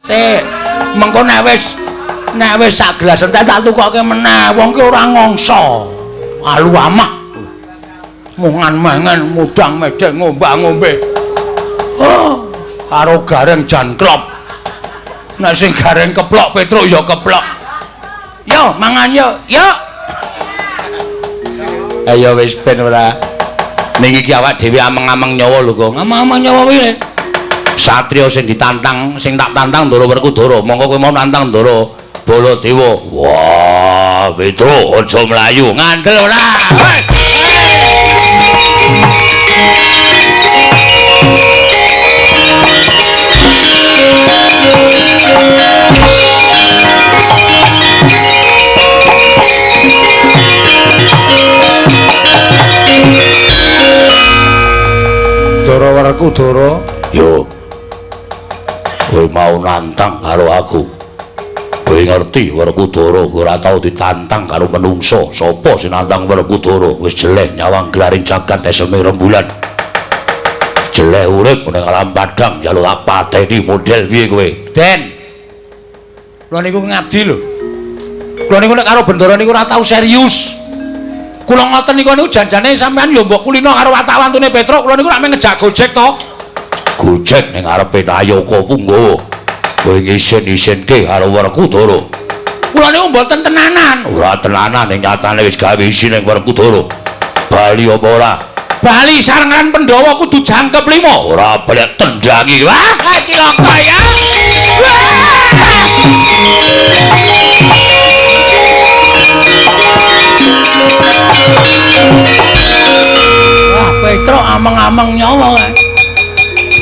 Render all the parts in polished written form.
Sik, mengko nek wis sak gelas entek tak tukoke meneh. Wong ki ora ngongso. Alu amah. Mungan mangan, mudang medeng, ngombak-ngombe. Oh, karo gareng jan klop. Nek sing gareng keplok Petruk ya keplok. Yo mangan yo, yo. Ayo wis ben ora. Ning iki awak dhewe ameng-ameng nyawa lho, Gong. Ameng-ameng nyawa piye? Satria sing ditantang, sing tak tantang Ndara Werkudara. Monggo kowe mau nantang Ndara Baladewa. Wah, Petruk aja mlayu. Ngandel ora? Ndara Werkudara, yo. Kowe mau nantang karo aku. Kowe ngerti Werkudara ora tau ditantang karo menungso. Sapa sing nantang Werkudara? Wis jeleh nyawang gelaring jagat eseme rembulan. Jeleh urip ning alam padang njaluk tak pateni model piye kowe? Den. Kula niku ngabdi lho. Kula niku nek karo Bendara niku ora tau serius. Kula ngoten niku niku janjane sampean ya mbok kulino karo watak-wantune Petruk. Kula niku rak mung ngejak Gojek to. Gojek ning ngarepe Nayaka Punggawa. Kowe ngisin-isinke karo Werkudara. Kula niku mboten tenanan. Ora tenanan ning nyatane wis gawe isin ning Werkudara. Bali apa ora? Bali sarengan Pandhawa kudu jangkep 5. Ora balik tendangi. Wah, cilaka ya. Wah, Petruk ameng-ameng nyawa kae.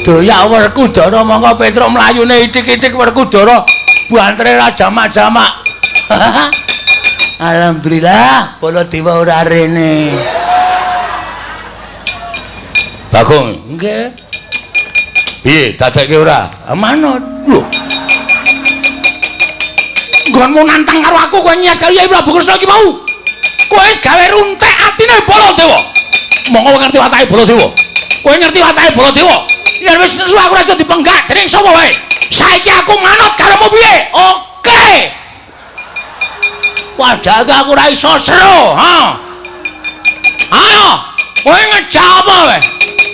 Doyak Werkudara monggo Petruk mlayune itik-itik Werkudara bantere ra jamak-jamak. Alhamdulillah Baladewa ora rene. Bagong, nggih. Piye dadekke ora? Manut. Lho. Nggonmu nantang karo aku kowe nyes karo Yai Prabu Kresna iki mau. Kowe wis gawe runtek atine Baladewa. Monggo ngerti watake Baladewa. Kowe ngerti watake Baladewa. Yen wis nesu aku ora iso dipenggak dening sapa wae. Saiki aku manut karomu piye? Oke. Padahal aku ora iso seru, ha. Ayo, kowe ngejak apa wae?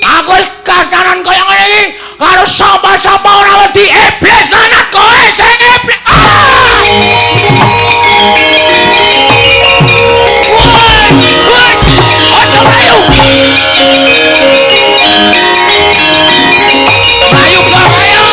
Aku wis kasanan kaya ngene iki karo sapa-sapa ora wedi iblis lanat kowe sing iblis. Ah! Woi, aja mlayu. Ayo kok ayo.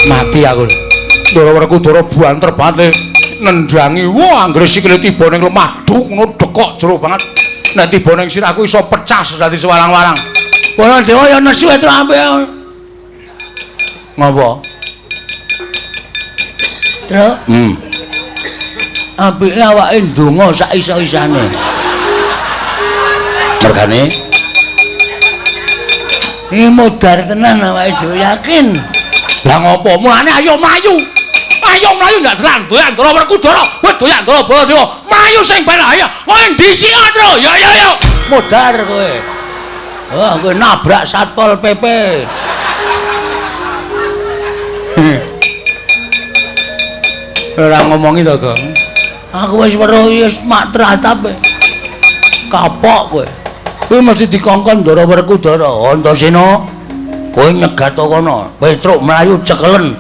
Mati aku. Ndara Werkudara banter banget nendangi. Wah, anggere sikile tiba ning lemah, duk ngono dekok jero banget. Nek tiba ning sirahku iso pecah dadi sewarang-warang. Baladewa ya nesu Petruk ampe. Ngopo? Truk. Apike awake ndonga sak iso-isane. Mergane iki modar tenan awake dhewe yakin. Lah ngopo? Mulane ayo mlayu. Ayo mlayu ndak tenan doyan Ndara Werkudara. Wis doyan Ndara Baladewa. Mlayu sing ben ayo. Kowe ndhisik Tru. Ya ya ya. Modar kowe. Wah, kowe nabrak Satpol PP. Ora ngomongi to, Gong. Aku wis weruh wis mak tratap. Kapok kowe. Kuwi mesti dikongkon Ndara Werkudara. Antasena, kowe nyegat kono. Petruk mlayu cekelen.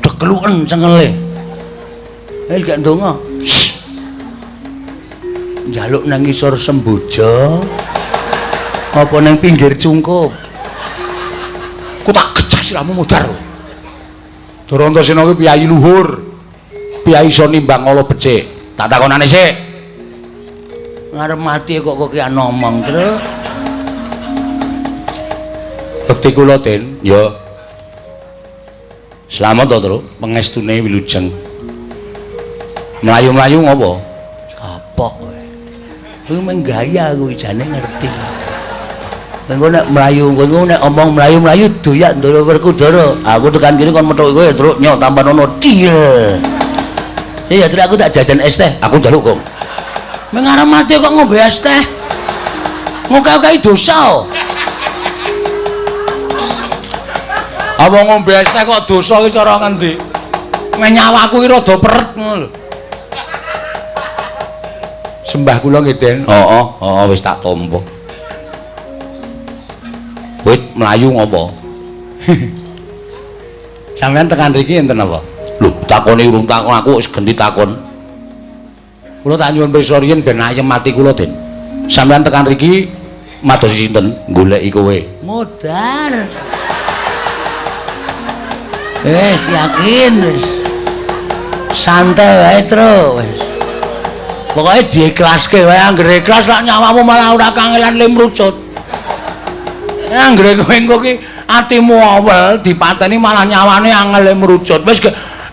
Dekluken cengele. Wis gak ndonga. Njaluk nang ngisor semboja. Apa nang pinggir cungkup? Ku tak gejah siramu modar. Ndara Antasena kuwi piyayi luhur. Piyayi iso nimbang ala becik. Tak takonane sik. Ngarep mati kok kokean ngomong, Truk. Bekti kula, Den. Ya. Slamet to, Truk, pengestune wilujeng. Mlayu-mlayu ngopo? Kapok kowe. Kuwi mung gaya kuwi jane ngerti. Engko nek mlayu, kowe nek omong mlayu-mlayu doyak Ndara Werkudara. Aku tekan kene kon methuki kowe truk nyok tambah nono til. Iya, terus aku tak jajan es teh. Aku njaluk, Gong. Mengarep mati kok ngombe es teh. Ngoke-oke dosa. Apa ngombe es teh kok dosa iki cara ngendi? Nyawaku iki rada peret ngono lho. Sembah kula nggih, Den. Heeh, heeh wis tak tampa. Kowe mlayu ngopo? Sampeyan tekan mriki enten apa? Lho, takone urung takon aku wis genti takon. Kula tak nyuwun pirsa riyin ben ayem ati kula, Den. Sampeyan tekan mriki madosi sinten? Goleki kowe. Modar. Wis yakin wis. Santai wae, Tru. Wis. Pokoke diikhlaske wae, anggere ikhlas lak nyawamu malah ora kangelan limrucut. Anggere kowe engko ki atimu awel dipateni malah nyawane angel mrucut. Wis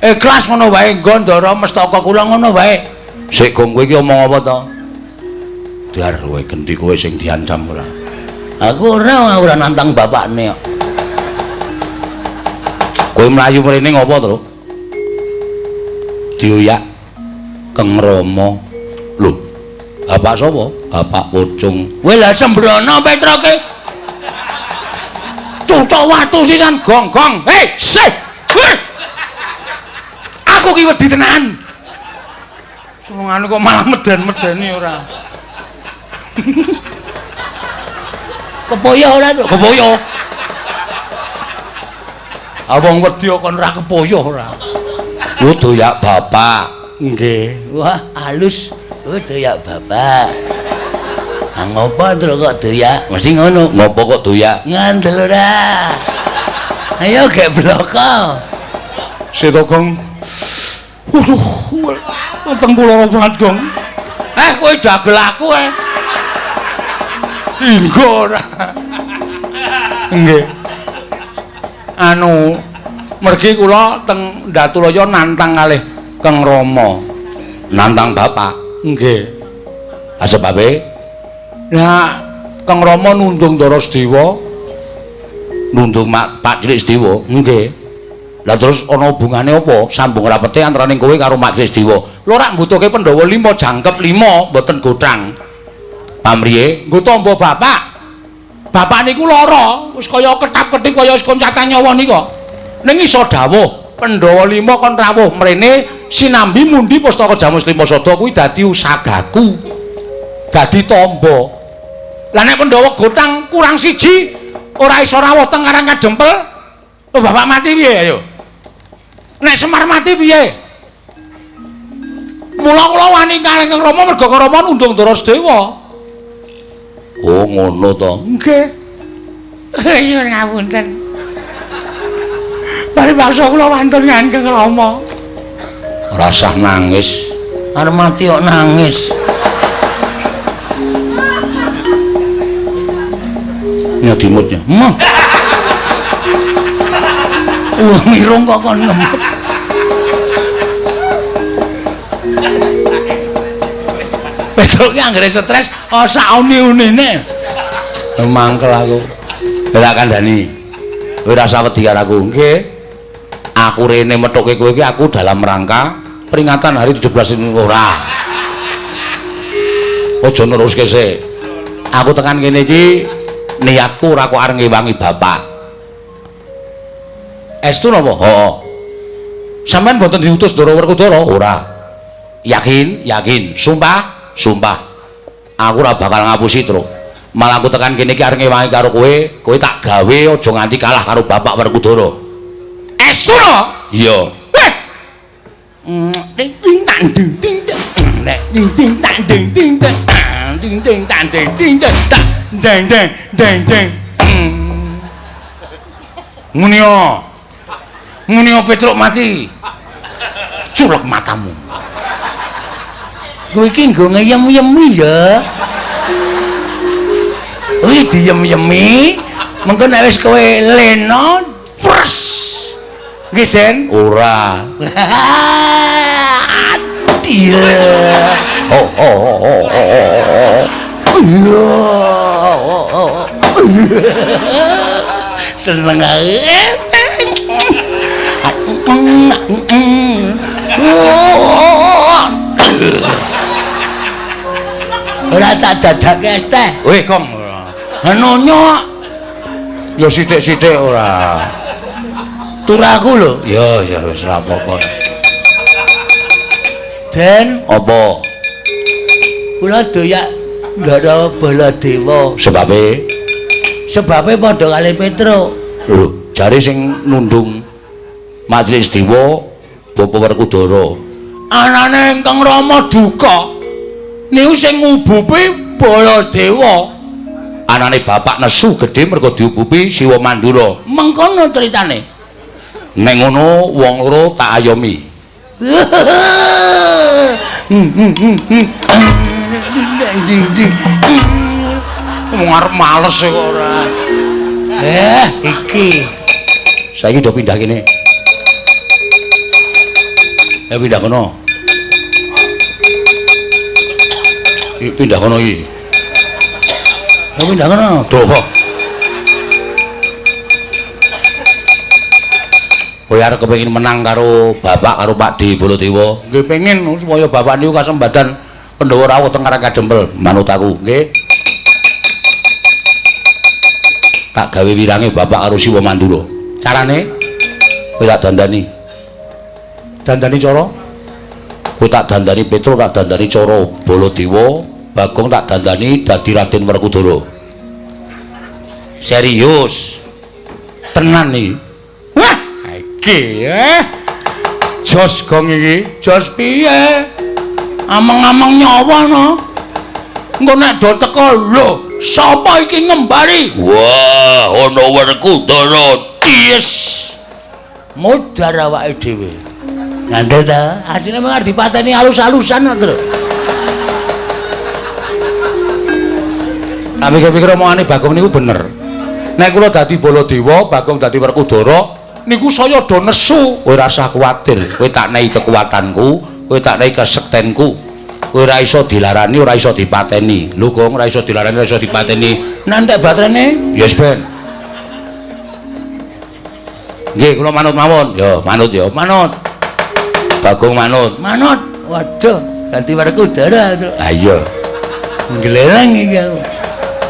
ikhlas ngono wae nggo Ndara Mestaka kula ngono wae. Sik Gong kowe iki omong apa to? Dar kowe genti kowe sing diancam ora. Aku ora nantang bapakne kok. Kowe mlayu mrene ngopo to? Dioyak Keng Rama. Lho, bapak sapa? Bapak Pocung. Kowe lha sembrono Petroke. Cucuk watu sisan gong-gong. Hei, sih. Aku ki wedi tenan. Senengane kok malah meden-medeni ora. Kepoyo ora to? Kepoyo. Ah wong wedi kok ora kepoyo ora. Ku doyak bapak. Nggih. Wah, halus. Ku doyak bapak. Ah ngopo terus kok doyak? Mesti ngono. Ngopo kok doyak? Ngandel ora. Ayo gek bloko. Seto Gong. Waduh, weteng kula banget, Gong. Kowe dagel aku eh. Dinggo ora. Nggih. Anu, mergi kula teng Datulaya nantang kalih Keng Rama. Nantang bapak? Nggih. Ah sebabe? Lah, Keng Rama nundung Ndara Sedewa. Nundung Pak Cilik Sedewa? Nggih. Lah terus ana hubungane apa? Sambung rapete antarane kowe karo Mak Cilik Sedewa. Lho rak mbutuhke Pandhawa 5 jangkep 5 mboten gothang. Pamriye? Nggo tamba bapak. Bapak niku lara, wis kaya ketap-ketip kaya wis koncatan nyawa nika. Ning iso dawuh, Pandhawa 5 kon rawuh mrene sinambi mundi pustaka Jamus Lima Sada kuwi dadi usagaku. Dadi tamba. Lah nek Pandhawa gothang kurang siji ora iso rawuh teng Karang Kadempel, lho bapak mati piye ayo? Nek Semar mati piye? Mula kula wani kalih Kang Rama merga Kang Rama nundung Ndara Sedewa. Oh ngono to. Nggih. Nyuwun ngapunten. Paribasa kula wantun ngan Kang Rama. Ora usah nangis. Arep mati kok nangis. Nyedimutnya. Mah. Wong irung kok kon ngemut. Petruk ki anggere stres, oh sak uni-unine. Mangkel aku. Ora kandhani. Kowe ora usah wedi karo aku. Nggih. Aku rene methuke kowe iki aku dalam rangka peringatan hari 17 ora. Aja neruske sik. Aku tekan kene iki niatku ora kok arep ngewangi bapak. Estu napa? Heeh. Sampeyan boten diutus Ndara Werkudara? Ora. Yakin? Yakin. Sumpah? Sumpah. Aku ora bakal ngapusi, Truk. Malah aku tekan kene iki arep ngewangi karo kowe, kowe tak gawe aja nganti kalah karo bapak Werkudara. Estu napa? Iya. Ding ding tang ding ding ding ding tang ding ding ding ding tang ding ding ding deng deng deng deng. Ngene yo. Ngene yo Petruk mati. Culek matamu. Kowe iki nggo ngeyem-yemi ya. Kuwi diyem-yemi, mengko nek wis kowe lena, pres. Nggih, Den? Ora. Adil. Oh oh oh oh oh. Iya. Seneng ae. Ora tak jajake es teh. Weh, Kong. Nonyo. Ya sithik-sithik ora. Turaku lho. Ya, ya wis ora apa-apa. Den, apa? Kula doyak Ndara Baladewa. Sebabe? Sebabe padha kali Petruk. Lho, jare sing nundung Majelis Dewa Bapak Werkudara. Anane ingkang Rama duka. Niku sing ngubupi Baladewa. Anane bapak nesu gedhe mergo diubupi Siwa Mandura. Mengkono critane. Nek ngono wong loro tak ayomi. Wong arep males kok ora. Iki. Saiki do pindah kene. Pindah kono. Iki pindah kono iki. Pindah kono. Doh. Kowe arep kepengin menang karo bapak karo Pakde Baladewa. Nggih pengin supaya bapak niku kasembadan Pandhawa rawuh teng Karang Kadempel. Manut aku, nggih. Tak gawe wirange bapak karo Siwa Mandura. Carane kowe tak dandani. Dandani cara? Kowe tak dandani Petruk, tak dandani cara Baladewa, Bagong tak dandani dadi Raden Werkudara. Serius. Tenan iki. Wah, iki jos gong iki. Jos piye? Ameng-ameng nyawa no. Engko nek do teko lho, sapa iki ngembari? Wah, ana Werkudara. Yes. Modar awake dhewe. Ngandel ta? Asline mung arep dipateni alus-alusan kok, Tru. Tak pikir-pikir omongane Bagong niku bener. Nek kula dadi Baladewa, Bagong dadi Werkudara, niku saya do nesu. Kowe ora usah kuwatir, kowe tak nehi kekuatanku, kowe tak nehi kesektenku. Kowe ora iso dilarani, ora iso dipateni. Lho, Gong, ora iso dilarani, ora iso dipateni. Nantek baterene? Yes, Ben. Nggih, kula manut mawon. Ya, manut ya, manut. Bagong manut. Manut. Waduh, ganti Werkudara. Ha iya. Nggleleng iki aku.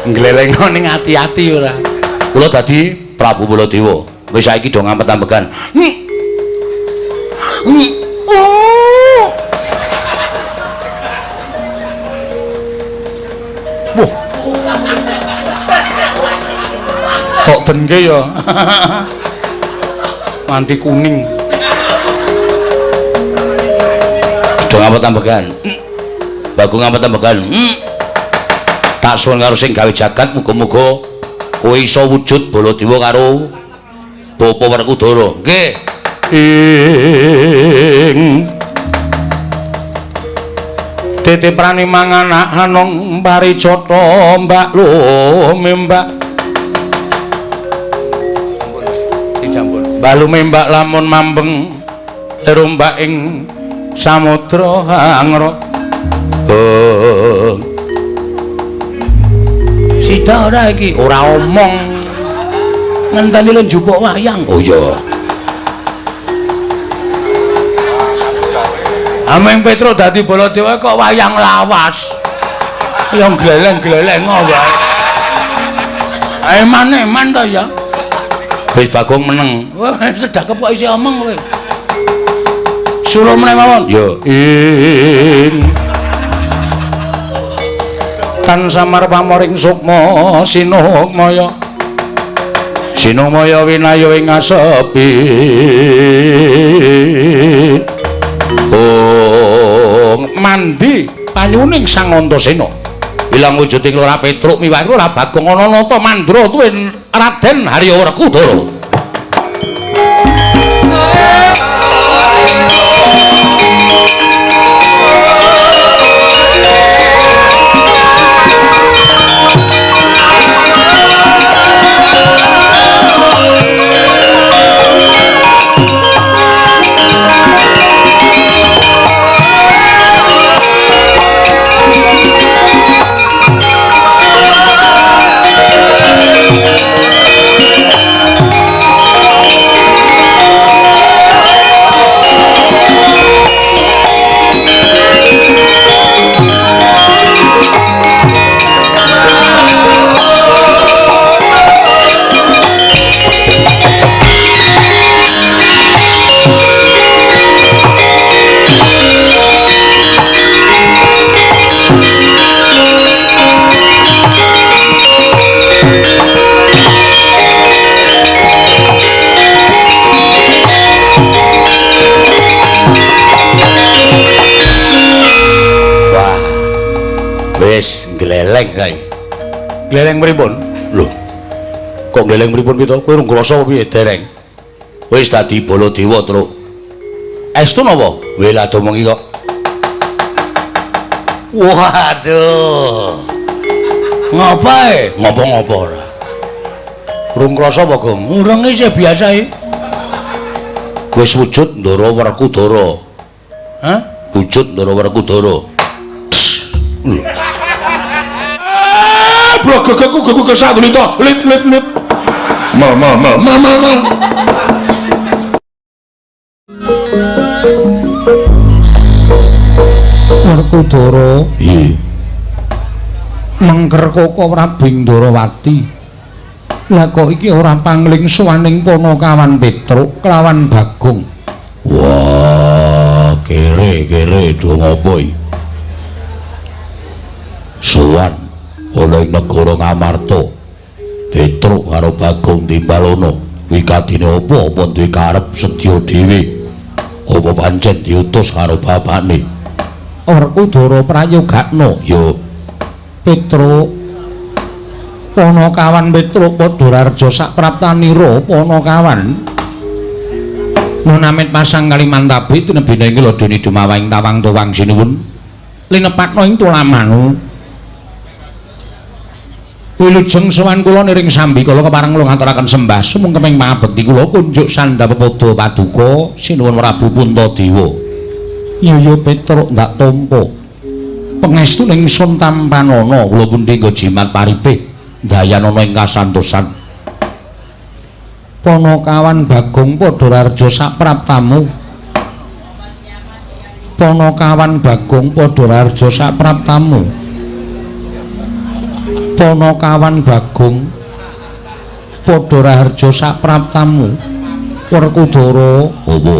Nggleleng ning ati-ati ora. Kula dadi Prabu Baladewa. Wis saiki do ngampet-ambekan. Wah. Kok dengke ya. Nganti kuning. Do ngampet-ambekan. Bagong ngampet-ambekan. Tak suwun karo sing gawe jagat, muga-muga kowe iso wujud Baladewa karo Bapak Werkudara. Nggih. Ing tete prani manganak hanong parijata mbak lumembak. Ampun, mbak lumembak lamun mambeng rombak ing samudra hangra. Sida ora iki? Ora omong. Ngenteni lho njupuk wayang. Oh iya. Ameng Petruk dadi Baladewa kok wayang lawas. Ya gleleng-gleleng wae. Eman-eman to ya. Wis Bagong meneng. Wah, sedakep kok isih omong kowe. Suruh meneh mawon. Ya. Ing tan samar pamoring sukma sinukmaya. Sinukmaya winaya ing asepi. Oh, mandi panyuning Sang Antasena. Ilang wujuding Lurah Petruk miwah Lurah Bagong ana nata mandra tuwin Raden Harya Werkudara. saiki. Gleleng pripun? Lho. Kok gleleng pripun pito? Kowe urung krasa apa piye dereng? Wis dadi Baladewa, Truk. Estu napa? Weh lah domongi kok. Waduh. Ngopo ae? Ngopo-ngopo ora. Urung krasa apa, Gong? Urung isih biasa iki. Wis wujud Ndara Werkudara. Hah? Wujud Ndara Werkudara. Blogogku gugu kesadulita. Lit lit lit. Mal mal mal mal mal mal. Werkudara. Iya. Mengker Koko Prabu Ndorowati. Lah kok iki ora pangling sowaning Panakawan Petruk kelawan Bagong. Wah, kere-kere do ngopo iki? Sowan ana ing negara Ngamarta. Petruk karo Bagong timbalono. Wikadine apa? Apa duwe karep sedya dhewe? Apa pancen diutus karo bapakne? Werkudara prayogakno. Ya. Petruk Panakawan Petruk padha raja sapraptanira Panakawan. Nunamit pasang Kalimantabi tinebina ing ladoni dumawahing tawang tuwang sinuwun linepatna ing tulamanu. Wilujeng sowan kula niring sambikala kepareng kula ngaturaken sembah sumungkeming pangabekti kula kunjuk sandha pepadha paduka sinuwun Prabu Puntadewa. Iya ya Petruk ndak tampa. Pangestuning sun tampanana kula pundi nggo jimat paripih dayanana ing kasantosan. Panakawan Bagong padha raja sapraptamu. Panakawan Bagong padha raja sapraptamu. Panakawan Bagong padha raharja sapraptamu. Werkudara. Apa?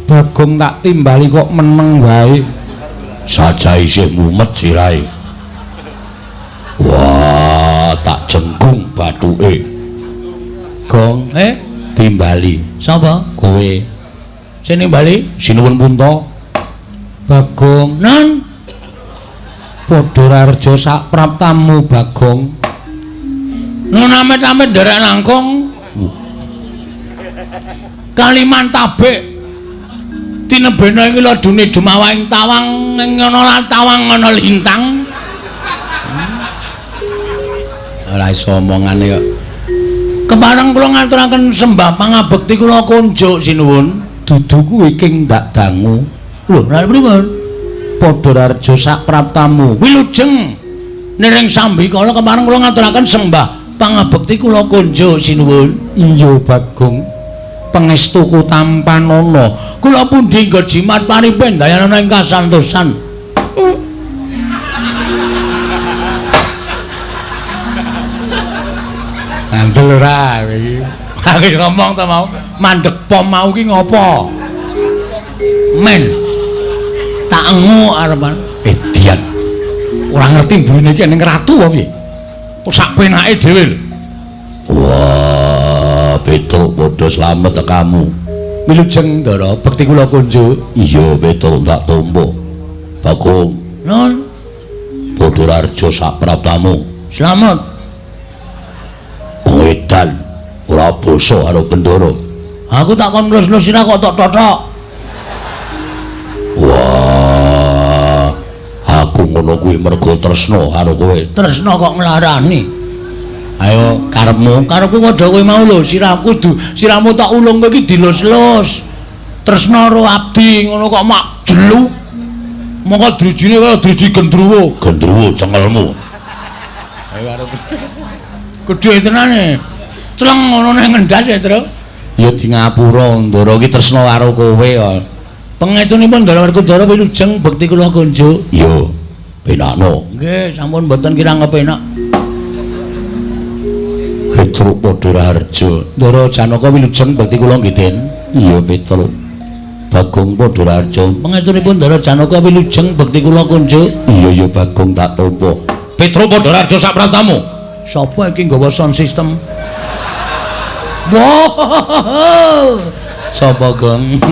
Bagong tak timbali kok meneng wae. Saja isih mumet sirahe. Wah, tak jenggung bathuke. Gong, timbali. Sapa? Kowe. Sing nimbali? Sinuwun Punta. Bagong, nan. Padha raharja sapraptamu Bagong. Nun amit-amit nderek langkung. Kalimantabik. Tinebena ing ladune dumawahing tawang ngono lan tawang ngono lintang. Ora iso omongane kok. Kepareng kula ngaturaken sembah pangabekti kula kunjuk sinuwun. Dudu kuwi king ndak dangu. Lho, lha pripun? Padha raharja sapraptamu. Wilujeng niring sambikala kepareng kula ngaturaken sembah pangabekti kula kunjuk sinuwun. Iya Bagong. Pangestuku tampanana. Kula pundi nggo jimat paripih dayanana ing kasantosan. Ngandel ora kowe iki. Aku ngomong ta mau, mandek pom mau ki ngopo? Men. Tak engu arepan. Edian. Ora ngerti mburine iki ning ratu apa piye? Kok sak penake dhewe lho. Wah, Petruk padha slamet kamu. Wilujeng Ndara, bekti kula kunjuk. Iya, Petruk tak tampa. Bagong, nun. Padha raharja sapraptamu. Slamet. Wong edan ora basa karo Bendara. Aku tak kon nglus-nglus sira kok tok totok. Wah, aku ngono kuwi mergo tresna karo kowe. Tresna kok nglarani. Ayo karepmu, karepku padha kowe mau lho, sirahku sirahmu tak ulung kowe iki dilus-lus. Tresna karo abdi ngono kok mak jelu. Mongko drijine kaya driji gendruwo. Gendruwo cengelmu. Ayo karo gedhe tenane. Tleng ngono nang ngendas ya, Tru. Ya di ngapura Ndara iki tresna karo kowe kok. Pangestunipun Ndara Werkudara wilujeng bekti kula kunjuk. Iya, penakno. Nggih, sampun mboten kirang kepenak. Petruk padha raharja. Ndara Janaka wilujeng bekti kula nggih, Den. Iya, Petruk. Bagong padha raharja. Pangestunipun Ndara Janaka wilujeng bekti kula kunjuk. Iya, ya Bagong tak tampa. Petruk padha raharja sapraptamu. Sapa iki nggawa sound system? Wah. Sapa, Gong?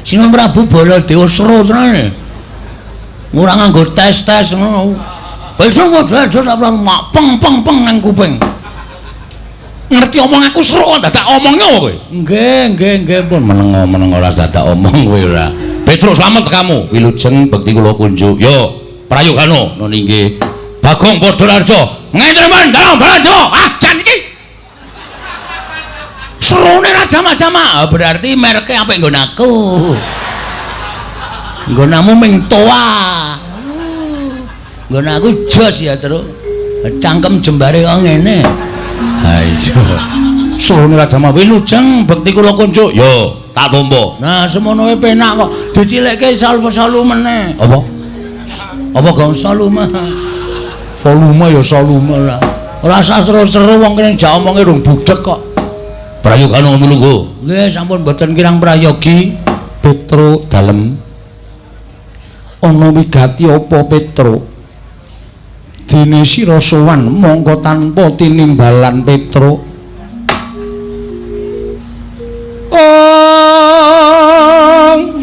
Sinuwun Prabu Baladewa seru tenane. Ora nganggo tes-tes ngono. Petruk padha sak mak peng peng peng nang kuping. Ngerti omong aku seru dadak omongnya kowe. Nggih, nggih, nggih pun meneng-meneng ora dadak omong kowe ora. Petruk slamet kamu. Wilujeng bekti kula kunjuk. Yo, prayogano nun inggih. Bagong Padha Raharja. Ngene men dalem Baladewa. Ah, jan iki. Serune ra jamak-jamak. Berarti merke apik nggon aku. Nggonamu ming toa. Nggon aku jos ya, Truk. Cangkem jembare kok ngene. Ha iya. Serune ra jamak. Wilujeng bekti kula kunjuk. Yo, tak tampa. Nah, semono wae penak kok. Dicilikke salvo-salu meneh. Apa? Apa gong salume? Volume ya salume ora. Ora usah seru-seru wong kene jak omonge rung budhek kok. Prayogana mlungguh. Nggih, sampun mboten kirang prayogi. Petruk dalem. Ana wigati apa Petruk? Dene sira sowan mongko tanpa tinimbalan Petruk. Ong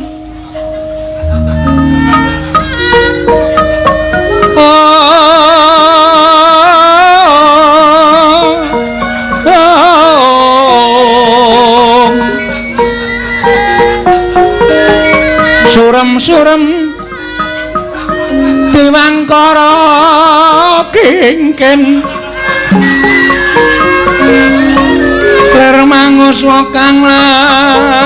Surem-surem Dewangkara kingken lir manguswa kang layon.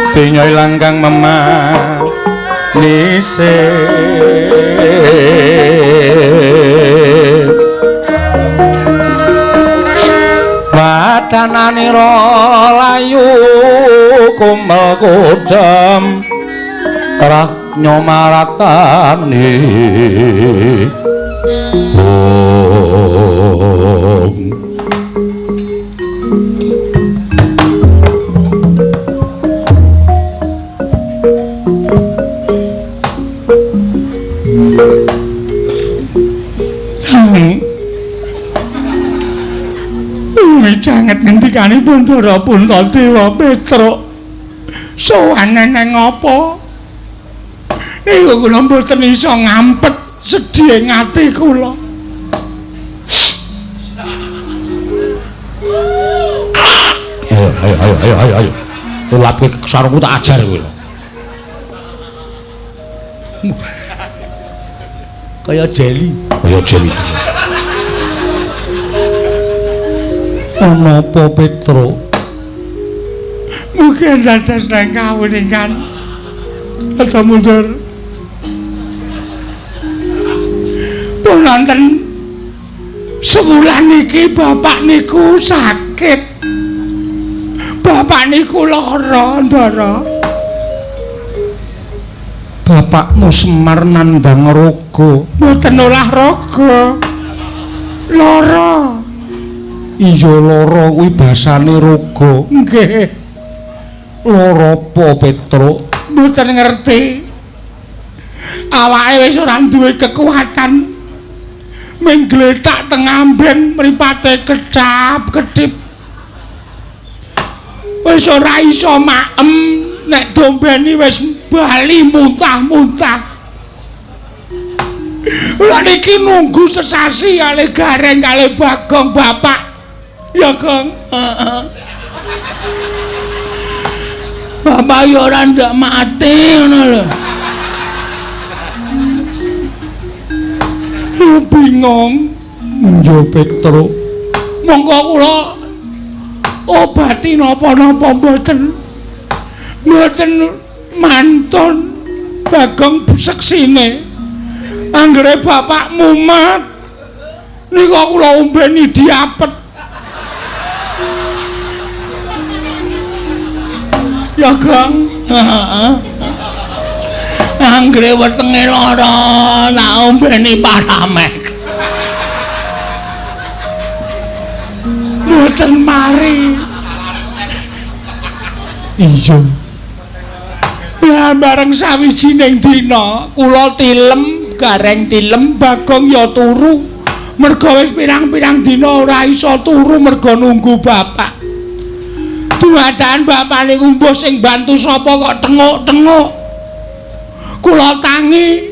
Dinya ilang kang memanise wadananira layu kumel kujam rah nyomaratane. Wicanget ngendikanipun Ndara Puntadewa Petruk. Sowan neng apa? Niku kula mboten iso ngampet sedhihe ati kula. Ayo ayo ayo ayo ayo ayo. Tulapke sarungku tak ajar kowe lho. Kaya jeli, kaya jeli. Ana apa Petruk? Mungkin dados nang kawuningan. Aja mundur. Pun wonten sewulan iki bapak niku sakit. Bapak niku lara, Ndara. Bapakmu Semar nandhang raga. Mboten olah raga. Lara. Iya lara kuwi basane raga. Nggih. Lara apa Petruk? Mboten ngerti. Awake wis ora duwe kekuatan. Ming gletak teng amben mripate kecap-kedip. Wis ora iso maem, nek dombeni wis bali muntah-muntah. Kula niki nunggu sesasi kalih Gareng kalih Bagong bapak. Ya, Gong. Heeh. Bapak ya ora ndak mati ngono lho. Bingung. Yo Petruk. Monggo kula obati napa-napa mboten. Mboten mantun Bagong seksine. Anggere bapak mumat nika kula ombeni diapet. Ya, Gong. Heeh. Anggere wetenge lara tak ombeni paramek. Mboten mari. Iya. Lah bareng sawijining dina kula tilem, Gareng tilem, Bagong ya turu. Merga wis pirang-pirang dina ora iso turu merga nunggu bapak. Dumadaan bapak niku mbuh sing bantu sapa kok tenguk-tenguk. Kula tangi.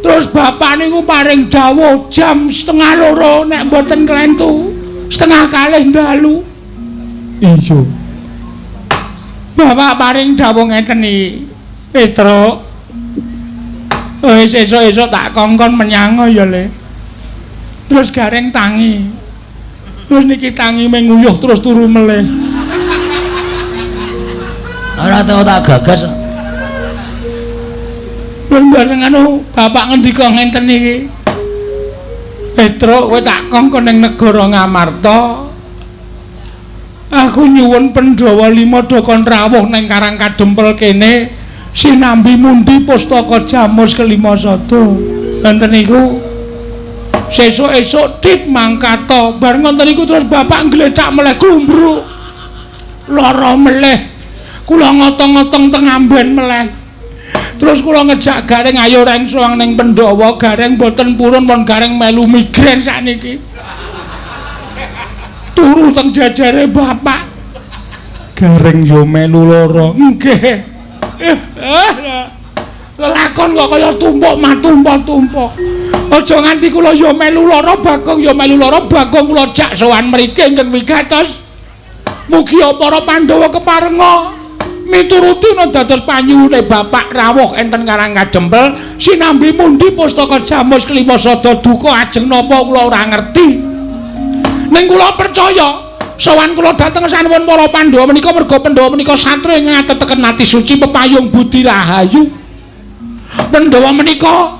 Terus bapak niku paring dawuh jam 1:30 nek mboten klentu, 1:30 dalu. Iya. Bapak paring dawuh ngeten iki. Petruk. Wis esuk-esuk tak kongkon menyang ya, Le. Terus Gareng tangi. Terus niki tangi menguyuh terus turu melih. Ora tau tak gagas. Terus bareng anu bapak ngendika ngenten iki. Petruk kowe tak kongkon ning negara Ngamarta. Aku nyuwun Pandhawa 5 do kon rawuh ning Karang Kadempel kene sinambi mundi pustaka Jamus kelima sada. Wonten niku sesuk-esuk tit mangkata. Bar ngoten niku terus bapak nggletak meleh glumbruk. Lara meleh. Kula ngotong-ngotong teng amben meleh. Terus kula ngejak Gareng ayo reng sowan ning Pandhawa, Gareng mboten purun pun Gareng melu migren sakniki. Turu teng jajare bapak. Gareng yo melu lara. Nggih. Lelakon kok kaya tumpuk matumpuk-tumpuk. Aja nganti kula yo melu lara, Bagong yo melu lara, Bagong kula jak sowan mriki ingkang wigatos. Mugi para Pandhawa keparenga mituruti dados panyuwune bapak rawuh enten Karang Kadempel sinambi mundi pustaka Jamus kelima sada duka ajeng napa kula ora ngerti. Ning kula percaya sowan kula dhateng sanuwun para Pandhawa menika merga Pandhawa menika satriya ingkang ateteken ati suci pepayung budi rahayu. Pandhawa menika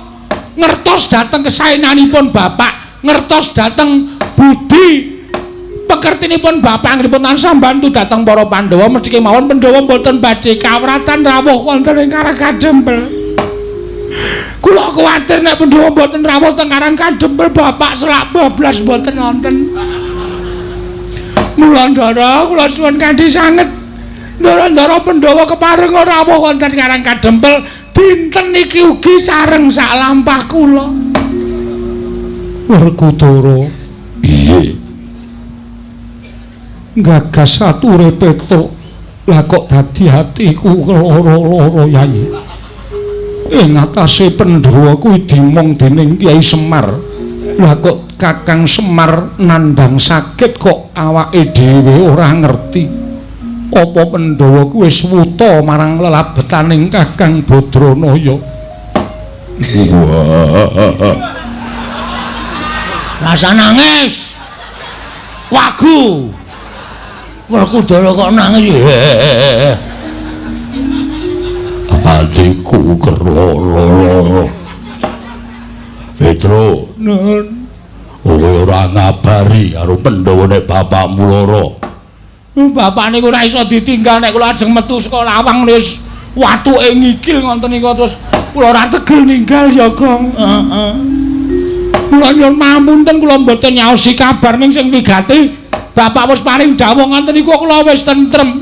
ngertos dhateng kesaenanipun bapak, ngertos dhateng budi pekertinipun bapak anggenipun tansah mbantu dhateng para Pandhawa mesti kemawon Pandhawa mboten badhe kawratan rawuh wonten ing Karang Kadempel. Kula kuwatir nek Pandhawa mboten rawuh teng Karang Kadempel bapak selak bablas mboten wonten. Mula ndara kula suwun kanthi sanget ndara-ndara Pandhawa kepareng rawuh wonten Karang Kadempel dinten iki ugi sareng sak lampah kula. Werkudara. Piye? Gagas ature Petruk. Lah kok dadi atiku loro-loro Yai. Ing atase Pandhawa kuwi dimong dening Kyai Semar. Lah kok Kakang Semar nandhang sakit kok awake dhewe ora ngerti. Apa Pandhawa kuwi wis wuta marang lelabetaning Kakang Badranaya? Rasa nangis. Wagu. Werkudara kok nangis. Atiku kerloro. Petro, nun. Kowe ora ngabari karo Pandhawa nek bapakmu lara. Bapak niku ora iso ditinggal nek kula ajeng metu saka lawang wis watuke ngikil ngoten niku terus kula ora tegel ninggal ya, Gong. Heeh. Kula nyuwun pangapunten kula mboten nyaosi kabar ning sing wigati. Bapak wis paring dawuh ngoten niku kula wis tentrem.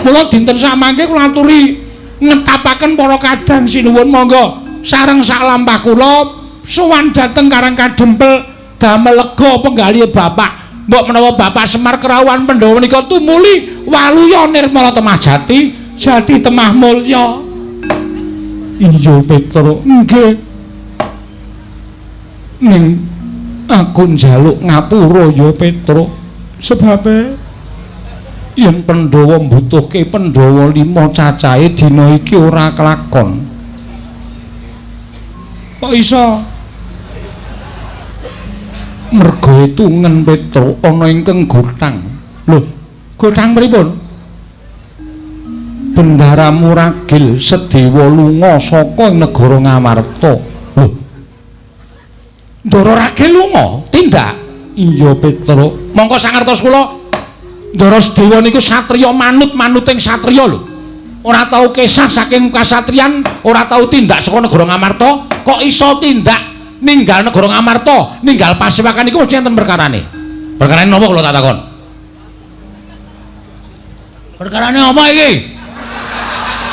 Mula dinten samangke kula aturi ngetapaken para kadang sinuwun monggo sareng sak lampah kula sowan dhateng Karang Kadempel damel lega penggalihe bapak. Mbok menawa Bapak Semar kerawuhan Pandhawa menika tumuli waluya nirmala temah jati, jati temah mulya. Iya Petruk, nggih. Ning aku njaluk ngapura ya Petruk. Sebabe yen Pandhawa mbutuhke Pandhawa 5 cacahe dina iki ora kelakon. Kok iso? Merga itungen Petruk ana ingkang gothang. Lho, gothang pripun? Bendara Muragil Sedewa lunga saka negara Ngamarta. Lho. Ndara Ragil lunga? Tindak. Iya Petruk. Mongko sangertos kula Ndara Sedewa niku satriya manut-manuting satriya lho. Ora tau kesah saking kasatriyan, ora tau tindak saka negara Ngamarta, kok iso tindak ninggal negara Ngamarta, ninggal pasewakan iku mesti enten perkarane. Perkarane napa kula tak takon? Perkarane apa iki?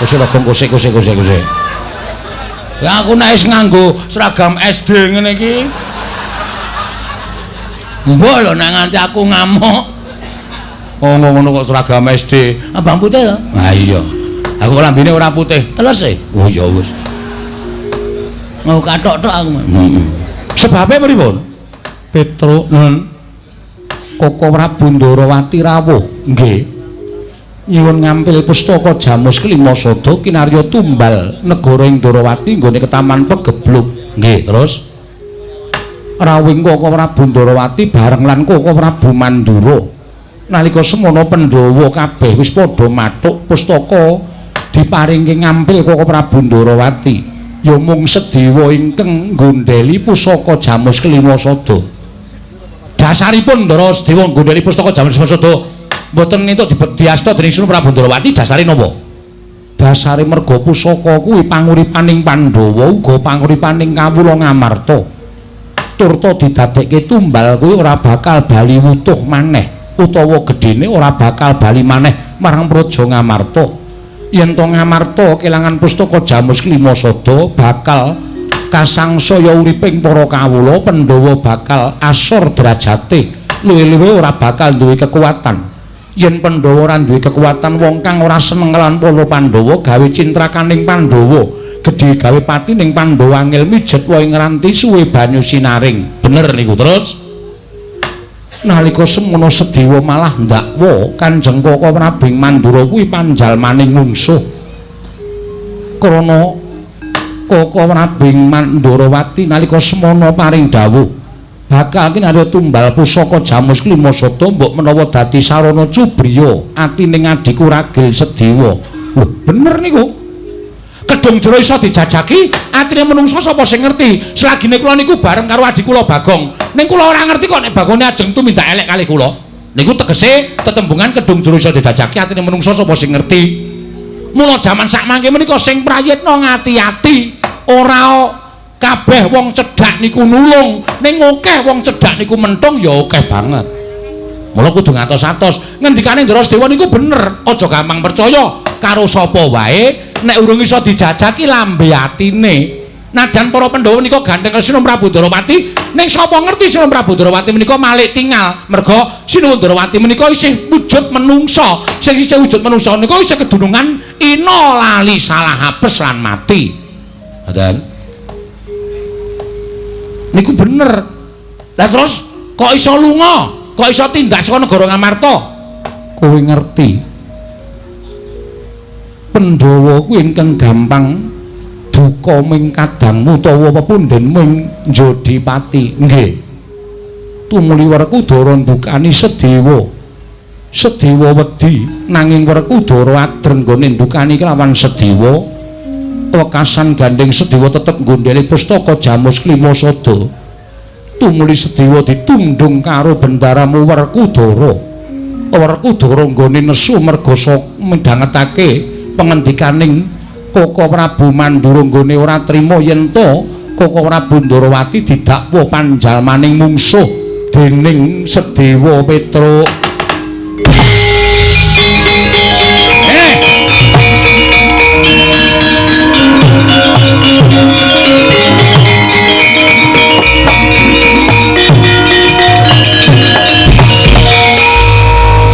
Kosek to Gong, kosek kosek kosek kosek. Ya aku nek wis nganggo seragam SD ngene iki. Mbok lho nek nganti aku ngamuk. Oh ngono kok seragam SD. Abang putih to? Ha iya. Aku lambene ora putih. Teles e. Oh ya wis. Mau kathok tok aku. Heeh. Sebabe pripun? Petruk nun Koko Prabu Ndorowati rawuh. Nggih. Nyuwun ngampil pustaka Jamus Kelima Sada kinarya tumbal negara ing Ndorowati nggone ketaman Pegebluk. Nggih, terus rawuhing Koko Prabu Ndorowati bareng lan Koko Prabu Mandura. Nalika semono Pandhawa kabeh wis padha mathuk pustaka diparingke ngampil Koko Prabu Ndorowati. Ya mung Sedewa ingkang nggondheli pusaka Jamus Kelima Sada. Dasaripun Ndara Sedewa nggondheli pustaka Jamus Kelima Sada mboten entuk diasta dening Sunan Prabu Ndorowati dasare napa? Dasare merga pusaka kuwi panguripaning Pandhawa uga panguripaning kawula Ngamarta. Turta didadekke tumbal kuwi ora bakal bali wutuh maneh utawa gedhene ora bakal bali maneh marang Praja Ngamarta. Yen to Ngamarta kelangan pustaka Jamus Kelima Sada bakal kasangsaya uriping para kawula Pandhawa bakal asor derajate, luwih-luwih ora bakal duwe kekuatan. Yen Pandhawa ora duwe kekuatan, wong kang ora seneng lan para Pandhawa gawe cintrakaning Pandhawa, gedhe gawe pati ning Pandhawa angel mijet wae ngranti suwe banyu sinaring. Bener niku. Terus nalika semono Sedewa malah ndakwa Kanjeng Koko Prabu Mandura kuwi panjalmaning mungsuh. Krana Koko Prabu Mandurawati nalika semono paring dawuh bakal kinarya tumbal pusaka Jamus Kelima Sada mbok menawa dadi sarana cubriya atine adhiku Ragil Sedewa. Lho bener niku. Kedung jero iso dijajaki atine menungsa sapa sing ngerti. Selagine kula niku bareng karo adhi kula Bagong. Ning kula ora ngerti kok nek Bagone ajeng tumindak elek kalih kula. Niku tegese tetembungan kedung jero iso dijajaki atine menungsa sapa sing ngerti. Mula jaman sakmangke menika sing prayitna ngati-ati, ora kabeh wong cedhak niku nulung, ning akeh wong cedhak niku mentung ya akeh banget. Mula kudu ngatos-atos. Ngendikane Ndara Sedewa niku bener, aja gampang percaya karo sapa wae nek urung iso dijajaki lambe atine. Najan para Pandhawa menika gandeng Sinuwun Prabu Ndorowati, ning sapa ngerti Sinuwun Prabu Ndorowati menika malik tingal, merga Sinuwun Ndorowati menika isih wujud menungsa. Sing isih wujud menungsa menika isih kedunungan ina lali salah apes lan mati. Ngoten. Niku bener. Lah terus kok iso lunga? Kok iso tindak saka negara Ngamarta? Kowe ngerti. Pandhawa kuwi ingkang gampang duka ming kadangmu utawa pepundhenmu ing Jodipati. Nggih. Tumuli Werkudara ndukani Sedewa. Sedewa wedi nanging Werkudara adreng nggone ndukani kelawan Sedewa. Wekasan gandeng Sedewa tetep nggondheli pustaka Jamus Kelima Sada. Tumuli Sedewa ditundung karo bendaramu Werkudara. Werkudara nggone nesu merga midhangetake pengendikaning Koko Prabu Mandura nggone ora trima yen to Koko Prabu Ndorowati didakwa panjalmaning mungsuh dening Sedewa Petruk.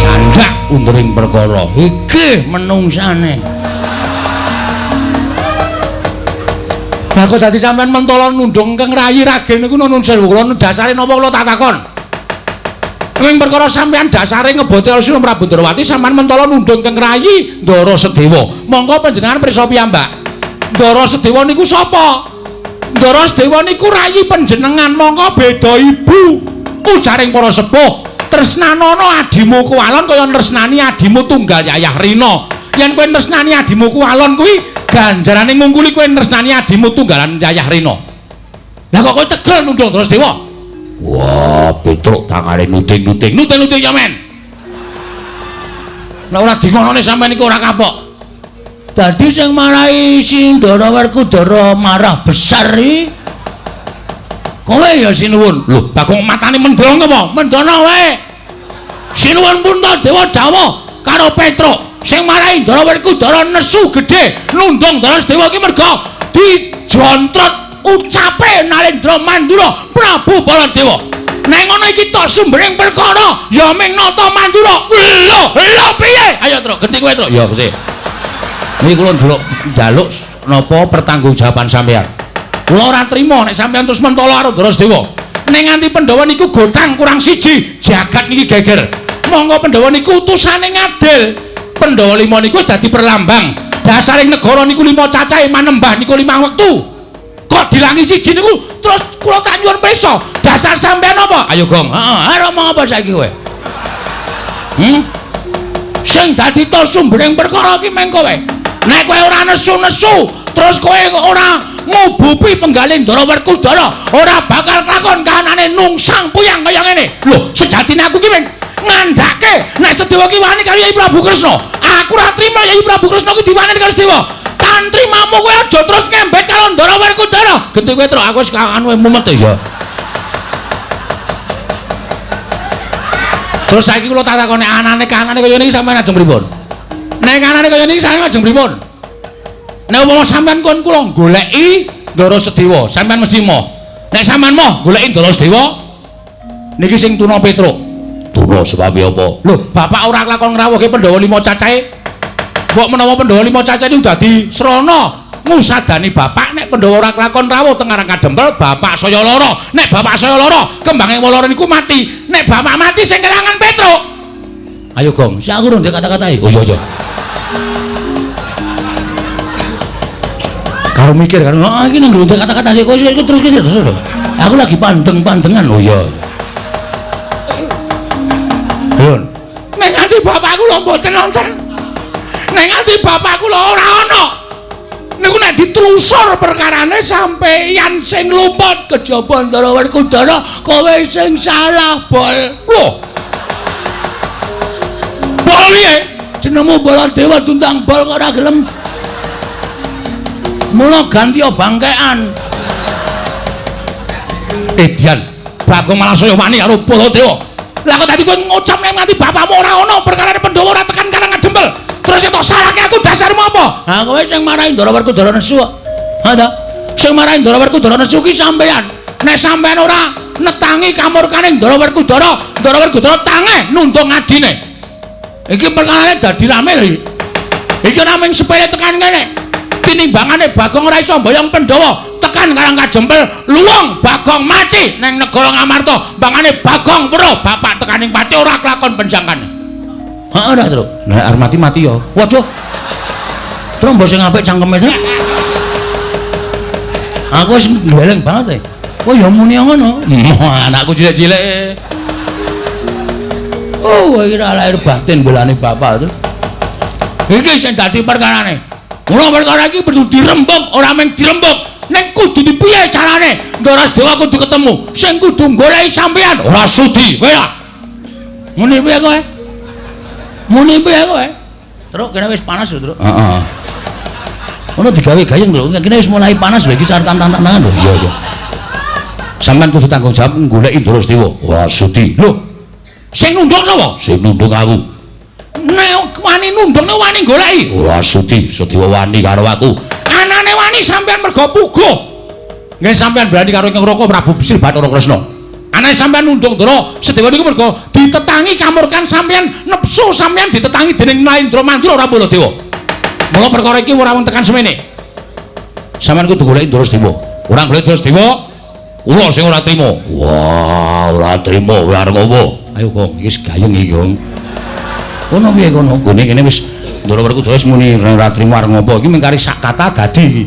Candak undering perkara iki menungsane. Lah kok dadi sampean mentolo nundung keng rayi ragil niku nun sewu kula dasare napa kula tak takon. Ing perkara sampean dasare ngebote Sinuwun Prabu Ndorowati sampean mentolo nundung keng rayi Ndara Sedewa. Monggo panjenengan pirsa piyambak. Ndara Sedewa niku sapa? Ndara Sedewa niku rayi panjenengan, monggo beda ibu. Ujaring para sepuh, tresnanono adimu kuwalon kaya tresnani adimu tunggal Yayah Rina. Yen kowe tresnani adimu kuwalon kuwi ganjarane ngungkuli kowe tresnani adimu tunggalan Yayah Rina. Lah kok kowe tegel nundung Ndara Sedewa? Wah, Petruk tangane nuting-nuting. Nuting-nuting ya men. Nek ora dingonone sampean iku ora kapok. Dadi sing marahi si Ndara Werkudara marah besar iki kowe ya Sinuwun. Lho, Bagong matane mendong apa? Mendono wae. Sinuwun Puntadewa dawuh karo Petruk. Sing marai Ndara Werkudara nesu gedhe nundung Ndara Sedewa iki merga dijontrot ucape Narendra Mandura Prabu Baladewa. Nek ngono iki tok sumbering perkara ya ming Nata Mandura. Lho, lho piye? Ayo Truk, genti kowe Truk. Ya Gusti. Niki kula njaluk njaluk napa pertanggungjawaban sampeyan. Kula ora trima nek sampeyan terus mentolo karo Ndara Sedewa. Nek nganti Pandhawa niku gotang kurang siji, jagat niki geger. Monggo Pandhawa niku utusane ngadil. Pandhawa lima niku wis dadi perlambang. Dasaring negara niku lima cacahe manembah niku 5 wektu. Kok dilangi siji niku terus kula tak nyuwun pirsa. Dasar sampeyan apa? Ayo Gong. Heeh, arep omong apa saiki kowe? Sing dadi to sumbering perkara iki meng kowe. Nek kowe ora nesu-nesu, terus kowe ora ngubupi penggalih Ndara Werkudara, ora bakal kelakon kahanane nungsang puyang kaya ngene. Lho, sejatine aku ki meng ngandhake nek Sedewa ki wani karo Yai Prabu Kresna. Aku ora trima Yai Prabu Kresna ki diwani karo Sedewa. Tantrimamu kowe aja terus ngembet karo Ndara Werkudara. Genti kowe Truk, aku wis anu mumet ya. Terus saiki kula tak takoni anane kahanane kaya niki sampeyan ajeng pripun? Nek anane kaya niki sampeyan ajeng pripun? Nek umpama sampeyan kon kula goleki Ndara Sedewa, sampeyan mesti moh. Nek sampeyan moh goleki Ndara Sedewa niki sing tuna Petruk. Tuna sebab apa? Lho, bapak ora lakon ngrawuhke Pandhawa lima cacahe. Mbok menawa Pandhawa lima cacahe niku dadi srana ngusadani bapak nek Pandhawa ora kelakon rawuh teng Karang Kadempel, bapak saya lara. Nek bapak saya lara, kembange lara niku mati. Nek bapak mati sing kelangan Petruk. Ayo Gong, sik aku rung kata-katae. Oh iya iya. Karo mikir kan, ah iki nang ndek kata-kata sik kowe terus terus. Aku lagi pandeng-pandengan. Oh iya. Yun. Nek nganti bapakku lho mboten nonton. Nek nganti bapakku lho ora ana. Niku nek ditelusur perkarane sampeyan sing luput kejaba Ndara Werkudara, kowe sing salah, Bol. Lho. Bol piye? Jenengmu Baladewa tundang bol kok ora gelem. Mula ganti bangkean. Edian, Bagong malah saya wani karo Baladewa. Lah kok tadi kowe ngucap nek nganti bapakmu ora ana perkarane Pandhawa ora tekan Karang Kadempel. Terus tok salahke aku dasarmu apa? Ha kowe sing marahi Ndara Werkudara nesu kok. Ha ta? Sing marahi Ndara Werkudara nesu ki sampeyan. Nek sampeyan ora netangi kamurkane Ndara Werkudara, Ndara Werkudara tange nundung adine. Iki perkarane dadi rame lho iki. Iki ora mung sepele tekan kene. Tinimbangane Bagong ora iso mboyong Pandhawa tekan Karang Kadempel, luwung Bagong mati neng negara Ngamarta. Mbangane Bagong weruh bapak tekaning pati ora kelakon penjangkane. Heeh ora, Truk. Nek arep mati-mati ya. Waduh. Truk mbok sing apik cangkeme, Truk. Aku wis gleleng banget e. Oh ya muni ngono. Anakku cilik-cilik. Oh, iki ora lahir batin bolane bapak, Truk. Iki sing dadi perkarane. Mula perkara iki perlu dirembug, ora mung dirembug, ning kudu dipiye carane? Ndara Sedewa kudu ketemu. Sing kudu goleki sampeyan ora sudi, kowe lah. Muni piye kowe? Muni piye kowe? Truk kene wis panas lho, Truk. Heeh. Ono digawe gayeng lho, kene wis mulai panas lho iki sartan tantangan lho. Iya, iya. Sampeyan kudu tanggung jawab goleki Ndara Sedewa. Ora sudi. Lho. Sing nundung sapa? Sing nundung aku. Nek wani nundung nek wani goleki. Ora sudi, Sedewa wani karo aku. Anane wani sampeyan mergo puguh. Nggih sampeyan berani karo Ingkang Raka Prabu Sri Bathara Kresna. Anane sampeyan nundung Ndara Sedewa niku mergo ditetangi kamurkan sampeyan, nepsu sampeyan ditetangi dening Narendra Mandura ora Baladewa. Mula perkara iki ora wong tekan semene. Sampeyan kudu goleki Ndara Sedewa. Ora golek Ndara Sedewa, kula sing ora trima. Wah, ora trima kowe arep apa? Ayo Gong, iki wis gayeng iki, Gong. Kono piye kono? Gone kene wis Ndara Werkudara wis muni ora trima arep ngopo. Iki mung kari sak kata dadi iki.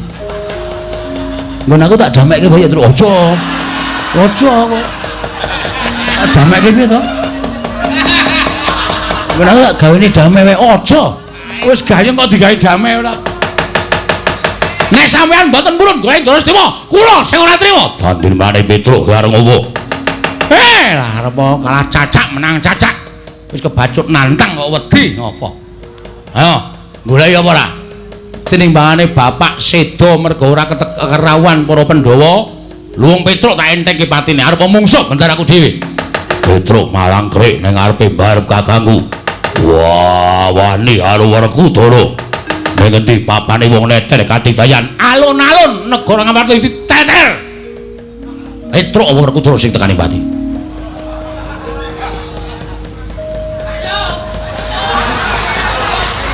Nggon aku tak damekke wae Truk. Aja. Aja kowe. Tak damekke piye to? Nggon aku tak gawene dame wae. Aja. Wis gayeng kok digawe dame ora. Nek sampeyan mboten purun golek Ndara Sedewa, kula sing ora trima. Tandingane Petruk kowe arep ngopo? Lah arep kalah cacak menang cacak. Wis kebacut nantang kok wedi ngopo. Ayo, goleki apa ora? Tinimbangane bapak seda mergo ora kerawuhan para Pandhawa, luwung Petruk tak entengke patine arep mungsuh bentar aku dhewe. Petruk malang krik ning ngarepe mbarep kakangku. Wah, wani karo Werkudara. Ning ngendi papane wong neter katidayan alun-alun negara Ngamarta diteter. Petruk Werkudara sing tekane pati.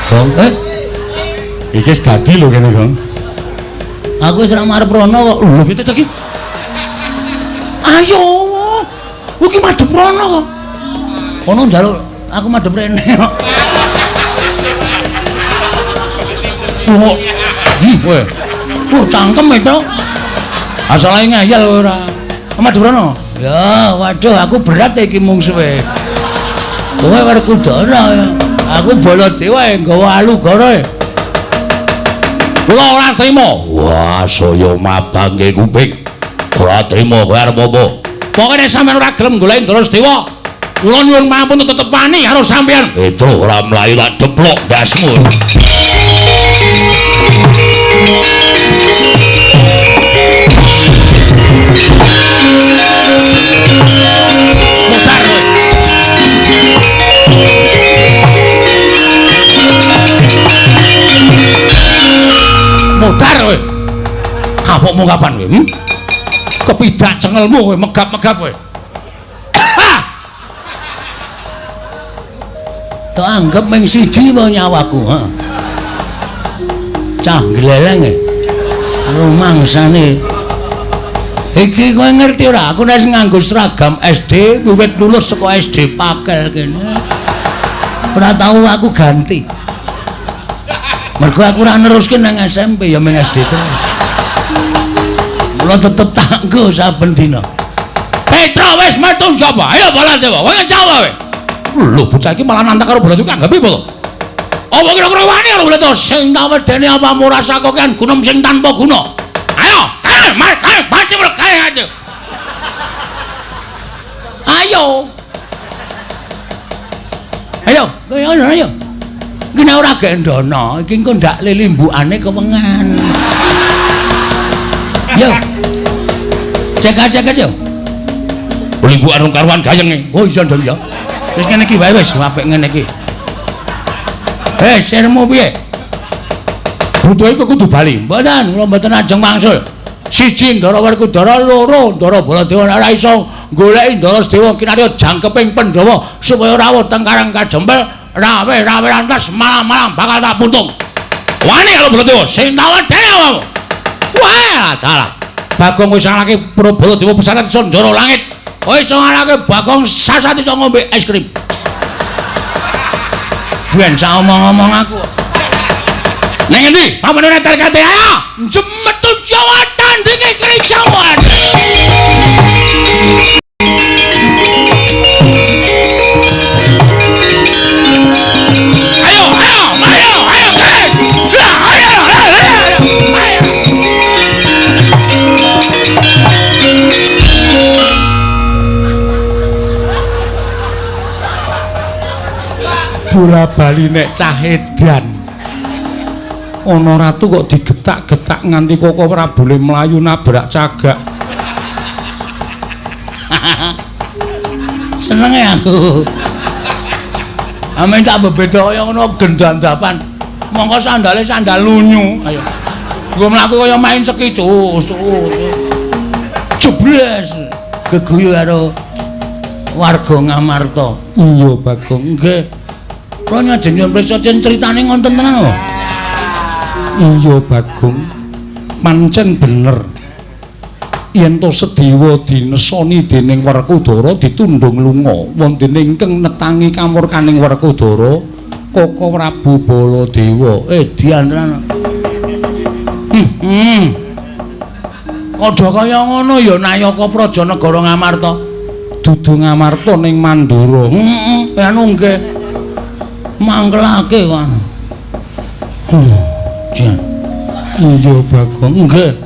Gong, iki wis dadi lho kene, Gong. Aku wis ora marep rono kok. Lho, piye to iki? Ayo. Iki madhep rono kok. Ono njaluk aku madhep rene kok. Oh. Kowe. Cangkem itu. Asale ngayal ora. Madhep rono. Ya, waduh aku berat iki mungsuhe. Kowe Werkudara. Aku Baladewa nggawa alugara. Kula ora trima. Wah, saya mabangke kuping. Ora trima kowe arep apa? Pokoke nek sampeyan ora gelem goleki Ndara Sedewa, kula nyuwun pamunten tetep wani karo sampeyan. Petro ora mlayu tak deplok ndasmu. Mutar kowe. Mudar kowe. Kapokmu kapan kowe? Kepidak cengelmu kowe megap-megap kowe. Tak anggap ming siji wae nyawaku, ha. Cah gleleng e. Rumangsane. Iki kowe ngerti ora? Aku nek nganggo seragam SD wiwit lulus saka SD Pakel kene. Ora tau aku ganti. Mergo aku ora neruske nang SMP ya ming SD terus. Mula tetep tak nggo saben dina. Petro wis metu njaba. Ayo Baladewa, kowe ngejawab kowe. Lho bocah iki malah nantang karo Baladewa anggape apa to? Apa kira-kira wani karo Baladewa sing tak wedeni apamu rasa kokean gunem sing tanpa guna. Ayo, kae, mar, kae, mati kae aja. Ayo. Ayo, kowe ayo. Iki nek ora gendono, iki engko ndak lilimbukane kewengan. Yo. Cek-cek yo. Limbukan rong karuan gayenge. Oh iya ndong ya. Wis ngene iki wae wis apik ngene iki. Sirmu piye? Butuhe iku kudu bali. Mboten, kula mboten ajeng wangsul. Siji Ndara Werkudara, loro Ndara Baladewa ora iso goleki Ndara Sedewa kinarya jangkeping Pandhawa supaya rawuh teng Karang Kajempel. Rawe-rawe lantas malam-malam bakal tak puntung. Wani karo Baladewa sing tak wedeni awakmu. Wah, dalah. Bagong wis ngalahke Baladewa pesanan Sanjara langit. Kowe iso ngalahke Bagong sasat iso ngombe es krim. Ben sak omong-omong aku. Ning endi? Pamane terkate ayo. Jemetu Jawa tandinge kericawan. Ayo, ayo, ayo, ayo, ayo, ayo, ayo. Bola bali nek cah edan. Ana ratu kok digetak-getak nganti koko Prabule mlayu nabrak cagak. Senenge aku. Amen tak bebeda kaya ngono gendandapan. Mongko sandale sandal lunyu. Ayo. Nggo mlaku kaya main ski cus. Jebles geguyu karo warga Ngamarta. Iya, Bagong. Nggih. Kula nyajeng nyuwun prisa cen critane ngonten tenan lho. Iya, Bagong. Pancen bener. Yen to Sedewa dinesoni dening Werkudara ditundhung lunga, wonten ingkang netangi kamurkaning Werkudara Koko Prabu Baladewa. Dian tenan. Kada kaya ngono ya Nayaka Praja Negara Ngamarta. Dudu Ngamarta ning Mandura. Heeh, anu nggih. Mangkelake kok. Jan. Iya, Bagong. Nggih.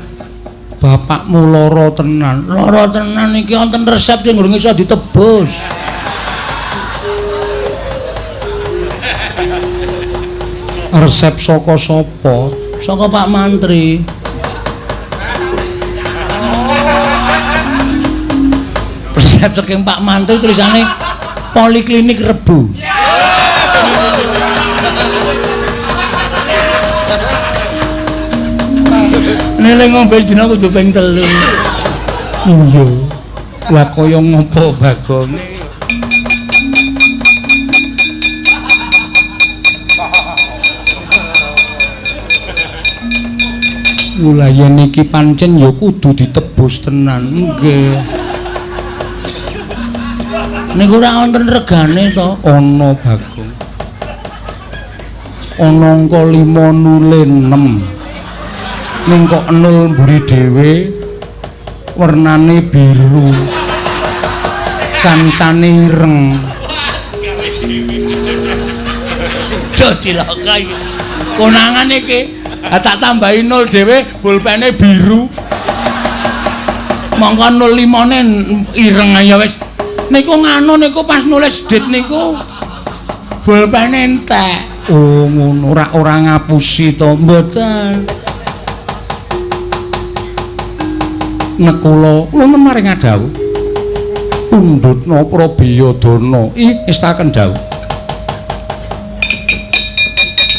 Bapakmu lara tenan. Lara tenan iki wonten resep sing urung iso ditebus. Resep saka sapa? Saka Pak Mantri. Resep saking Pak Mantri tulisane Poliklinik Rebu. Nek ngombe sedina kudu ping 3. Iya. Lah kaya ngopo Bagong? Mula yen iki pancen ya kudu ditebus tenan. Nggih. Niku ora wonten regane to? Ana Bagong. Ana angka 5 nule 6. Ning kok 0 mburi dhewe wernane biru. Kancane ireng. Duh cilaka iki. Konangan iki. Ha tak tambahi 0 dhewe pulpene biru. Mongko 05-ne ireng ya wis. Niku nganu niku pas nulis dit niku pulpene entek. Oh ngono, ora ngapusi to? Mboten. Nekula wonten maring adhawuh. Pundhutna Prabiyadana. Ih, estaken dawuh.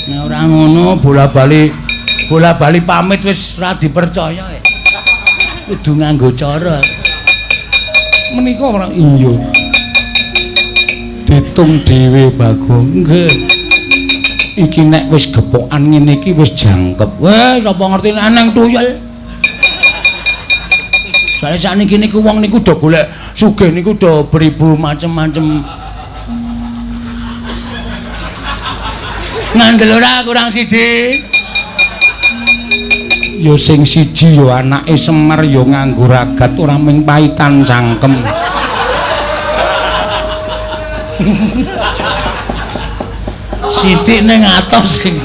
Nek ora ngono bola-bali pamit wis ora dipercaya. Kudu nganggo cara. Menika ora iya. Ditung dhewe Bagong. Nggih. Iki nek wis gepokan ngene iki wis jangkep. Weh, sapa ngerti nek nang tuyul. Soale sakniki niku wong niku do golek sugih niku do beribu macem-macem. Ngandel ora kurang siji. Ya sing siji ya anake Semar ya nganggo ragat ora mung paitan cangkem. Sithik ning atos sing.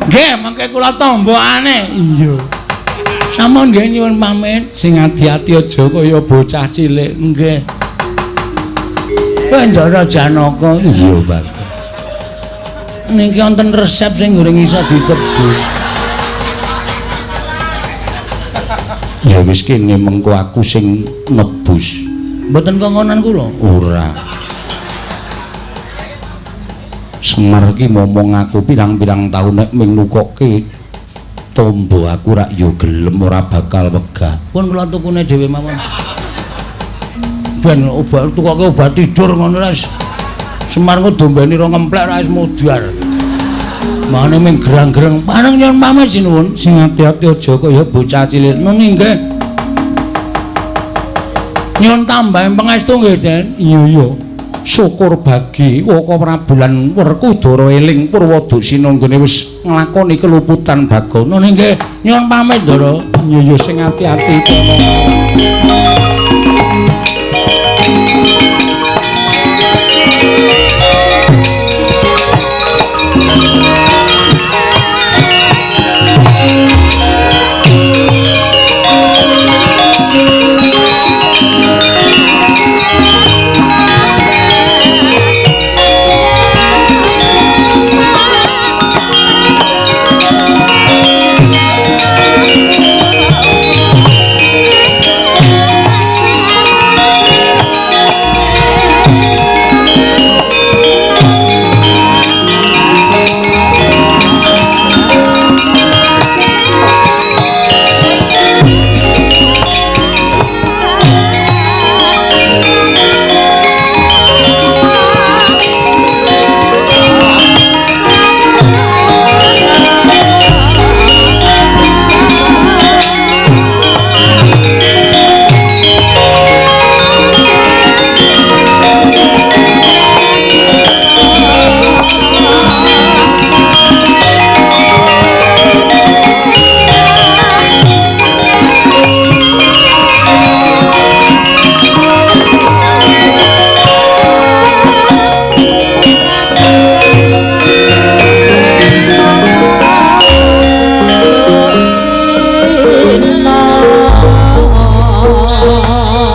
Nggih, mangke kula tombokane. Iya. Sampun nggih nyuwun pamit. Sing ati-ati aja kaya bocah cilik. Nggih. Ndara Janaka. Iya, Pak. Niki wonten resep sing goreng iso ditebus. Ya wis kene mengko aku sing nebus. Mboten kongkonan kula? Ora. Semar iki momong aku pirang-pirang taun nek ming nukokke tombo aku rak ya gelem ora bakal wegah. Pun kula tukune dhewe mawon. Ben obat tukoke obat tidur ngono wis. Semar ku dombeni rong ngemplek ra wis mudhar. Mane ming gerang-gerang paneng nyuwun pamit sinuwun. Sing ati-ati aja kaya bocah cilik. Nuni nggih. Nyuwun tambahin pangestu nggih, Den. Iya iya. Syukur bagi Waka Prabu lan Werkudara eling Purwadasina nggone wis nglakoni keluputan Bagong. Nuni nggih, nyuwun pamit, Ndara. Iya iya sing ati-ati kono.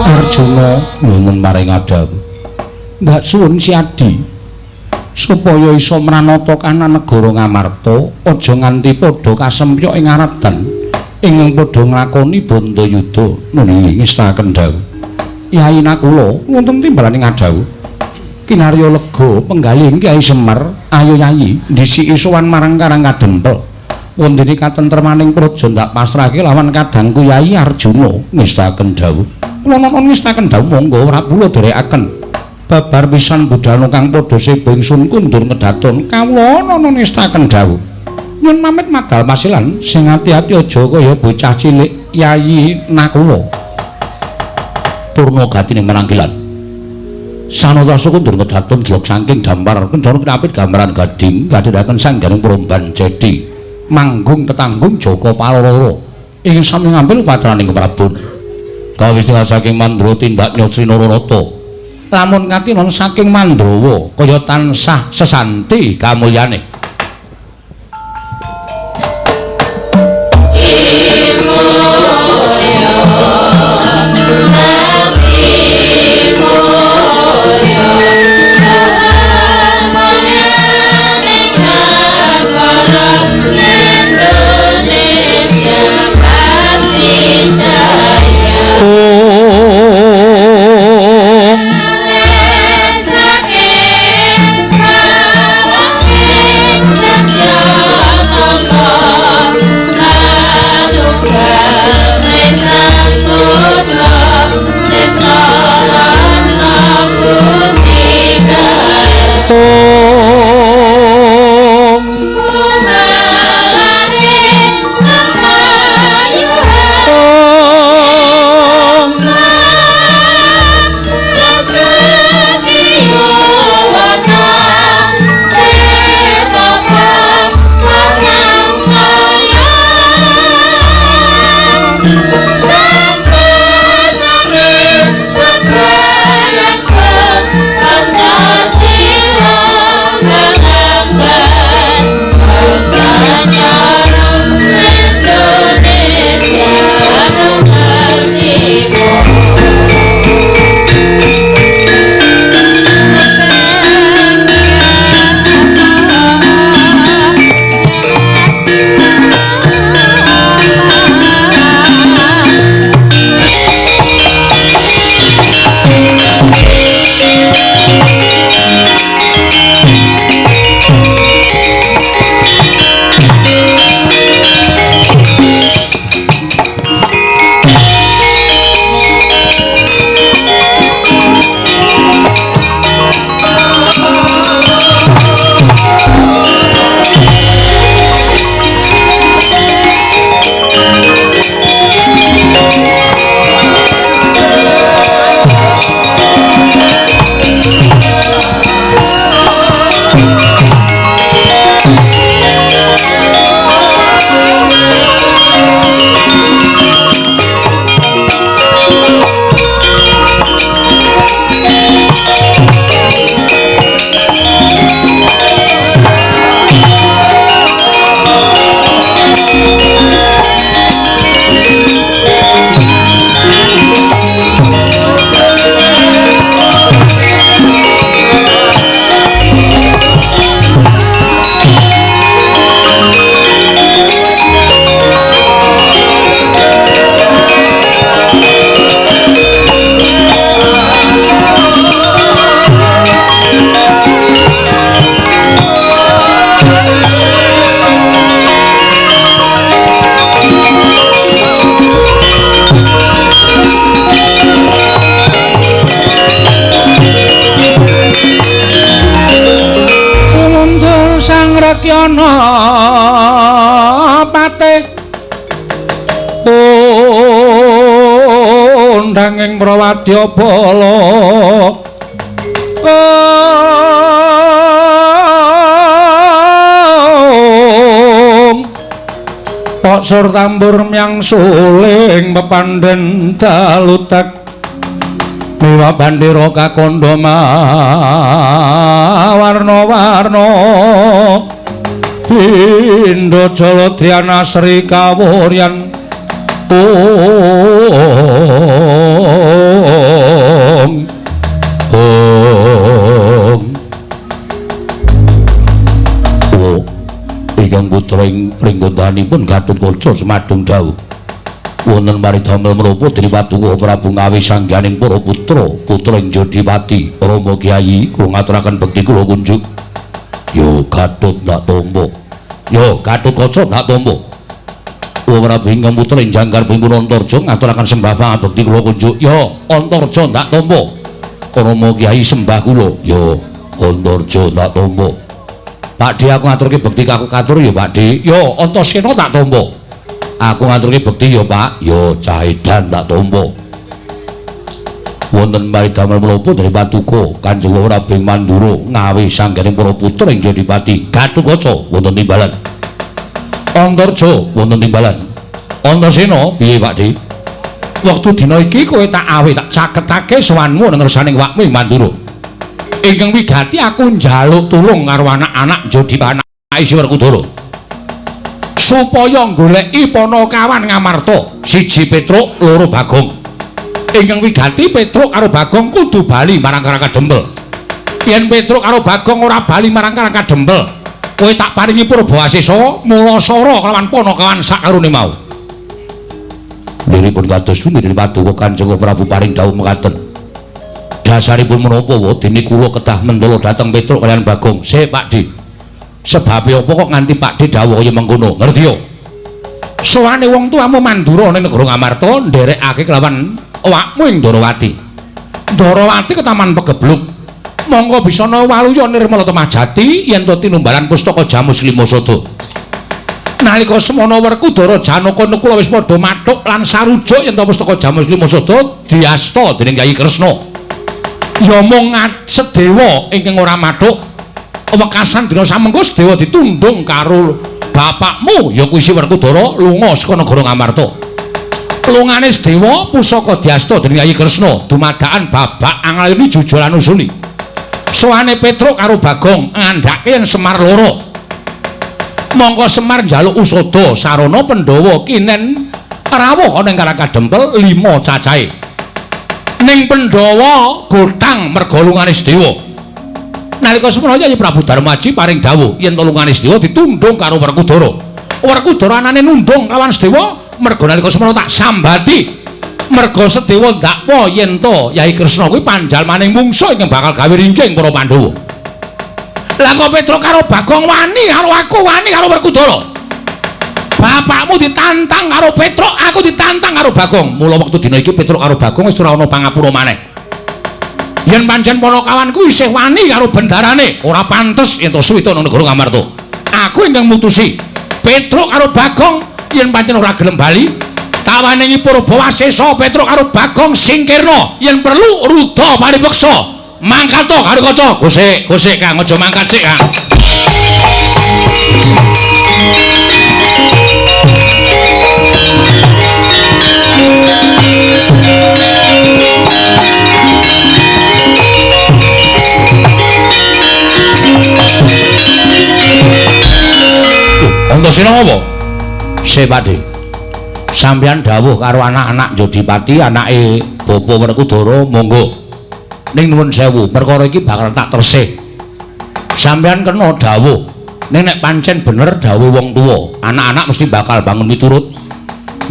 Arjuna nyuwun maring adhawuh. Mbak suwun Siadi supaya iso mranata kanan negara Ngamarta aja nganti padha kasempyok ing Aradan ingkang padha nglakoni bandayuda. Nuni ngestaken dawuh. Yai Nakula wonten timbalaning adhawuh. Kinarya lega penggalih Kyai Semar, ayo Yayi ndhisiki sowan marang Karang Kadempel. Wondene katentremaning praja ndak pasrahke lawan kadangku Yayi Arjuna ngestaken dawuh. Kula nonton ngestaken dawuh monggo ora kula dherekaken. Babar pisan budhana kang padha seba ingsun kundur ngedaton kawula nonton ngestaken dawuh. Nyun pamit madal pasilan sing ati-ati aja kaya bocah cilik Yayi Nakula. Purna gatine menangkilan. Sanata kundur ngedaton jelok saking dampar kencana kinapit gambaran gading gadhiraken sangganing promban jedi manggung tetanggung Jaka Paloro ing sami ngambil upatraning Prabon kawis saking Mandra tindak Nyosri Naranata lamun katinon saking Mandrawa kaya tansah sesanti kamulyane. Rekyana patih undanging prawadya bala Pak sur tambur myang suling pepandhen dalutek miwa bandera kakandha warna-warna pindha jala Sri kawuryan ong ong oh ingkang putra ing pringgondanipun Gatotkaca semadung dawuh. Wonten maridamel menapa dene Paduka Prabu Ngawi sangganing para putra, putra ing Jodipati. Rama Kyai kula ngaturaken bekti kula kunjuk. Yo Gatut ndak tampa. Yo Gatotkaca ndak tampa. Prabu ingkang putra ing jangkar pun Antarja ngaturaken sembah pangabekti kula kunjuk. Yo Antarja ndak tampa. Rama Kyai sembah kula. Yo Antarja ndak tampa. Pakde aku ngaturke bekti kaku katur ya Pakde. Yo Antasena tak tampa. Aku ngaturke bekti ya Pak. Yo Caedan tak tampa. Wonten maridamel menapa dari Paduka Kanjeng Prabu Mandura Ngawi sangganing para putra ing Jodipati. Gatotkaca wonten timbalan. Antarja wonten timbalan. Antasena piye Pakde? Wektu dina iki kowe tak awe tak caketake sowanmu nang ngersaning wakmu ing Mandura. Ingkang wigati aku njaluk tulung karo anak-anak Jodipati anake Werkudara. Supaya goleki Panakawan Ngamarta, siji Petruk, loro Bagong. Ingkang wigati Petruk karo Bagong kudu bali marang Karang Kadempel. Yen Petruk karo Bagong ora bali marang Karang Kadempel, kowe tak paringi purbawasesa mulasara kelawan Panakawan sakarone mau. Liripun kados pundi Paduka Kanjeng Prabu paring dawuh mekaten. Dasaripun menapa wa dene kula kedah mentala dhateng Petruk kaliyan Bagong. Sik Pakde. Sebabe apa kok nganti Pakde dawuh kaya mengkono? Ngerti yo? Sowane wong tuamu Mandura ning negara Ngamarta nderekake kelawan awakmu ing Ndorowati. Ndorowati ketaman pegebluk. Monggo bisana waluya nirmala temah jati yen to tinumbalan pustaka Jamus Lima Sada. Nalika semana Werkudara Janaka Nakula wis padha mathuk lan sarujuk yen to pustaka Jamus Lima Sada diasta dening Kyai Kresna. Ya mung Sedewa ingkang ora mathuk. Wekasan dina samengko Sedewa ditundung karo bapakmu ya kuwi si Werkudara lunga saka negara Ngamarta. Lungane Sedewa pusaka diasta dening Kyai Kresna dumadakan babak anglayuni jujulan usuli. Sowane Petruk karo Bagong ngandhake yen Semar loro. Mongko Semar njaluk usada sarana Pandhawa kinen rawuh ana ing Karang Kadempel 5 cacahe. Ning Pandhawa gotang merga lungane Sedewa. Nalika semana Kyai Prabu Darmaji paring dawuh yen lungane Sedewa ditundung karo Werkudara. Werkudara anane nundung lawan Sedewa merga nalika semana tak sambati. Merga Sedewa ndakwa yen to Kyai Kresna kuwi panjalmaning mungsuh ingkang bakal gawe ringking para Pandhawa. Lah kok Petruk karo Bagong wani karo aku, wani karo Werkudara. Bapakmu ditantang karo Petruk, aku ditantang karo Bagong. Mula wektu dina iki Petruk karo Bagong wis ora ana pangapura maneh. Yen pancen Panakawan kuwi isih wani karo bendarane, ora pantes yen to suwita nang negara Ngamarta. Aku ingkang mutusi Petruk karo Bagong yen pancen ora gelem bali, tawaningi purbawasesa Petruk karo Bagong singkirna, yen perlu ruda paripeksa. Mangkat to karo kaca. Gosek, gosek Kang, aja mangkat sik Kang. Antasena apa? Sik Pakde. Sampeyan dawuh karo anak-anak Jodipati, anake Bapak Werkudara, monggo. Ning nuwun sewu, perkara iki bakal tak tersih. Sampeyan kena dawuh. Ning nek pancen bener dawuh wong tuwa, anak-anak mesti bakal bangun miturut.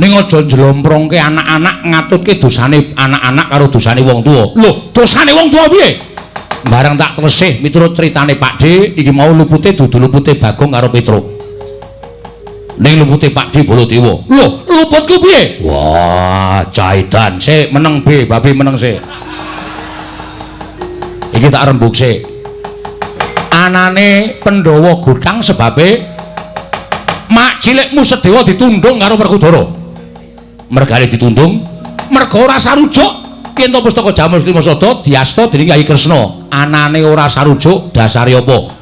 Ning aja njlomprongke anak-anak ngatutke dosane anak-anak karo dosane wong tuwa. Lho, dosane wong tuwa piye? Bareng tak tersih miturut critane Pakde, iki mau lupute dudu lupute Bagong karo Petruk. Ning lupute Pakde Baladewa. Lho, luputku piye? Wah, caidan sik meneng be, babi meneng sik. Iki tak rembug sik. Anane Pandhawa gotang sebabe mak cilikmu Sedewa ditundung karo Werkudara. Mergane ditundung, merga ora sarujuk yen to pustaka Jamus Lima Sada diasta dening Kyai Kresna. Anane ora sarujuk dasare apa?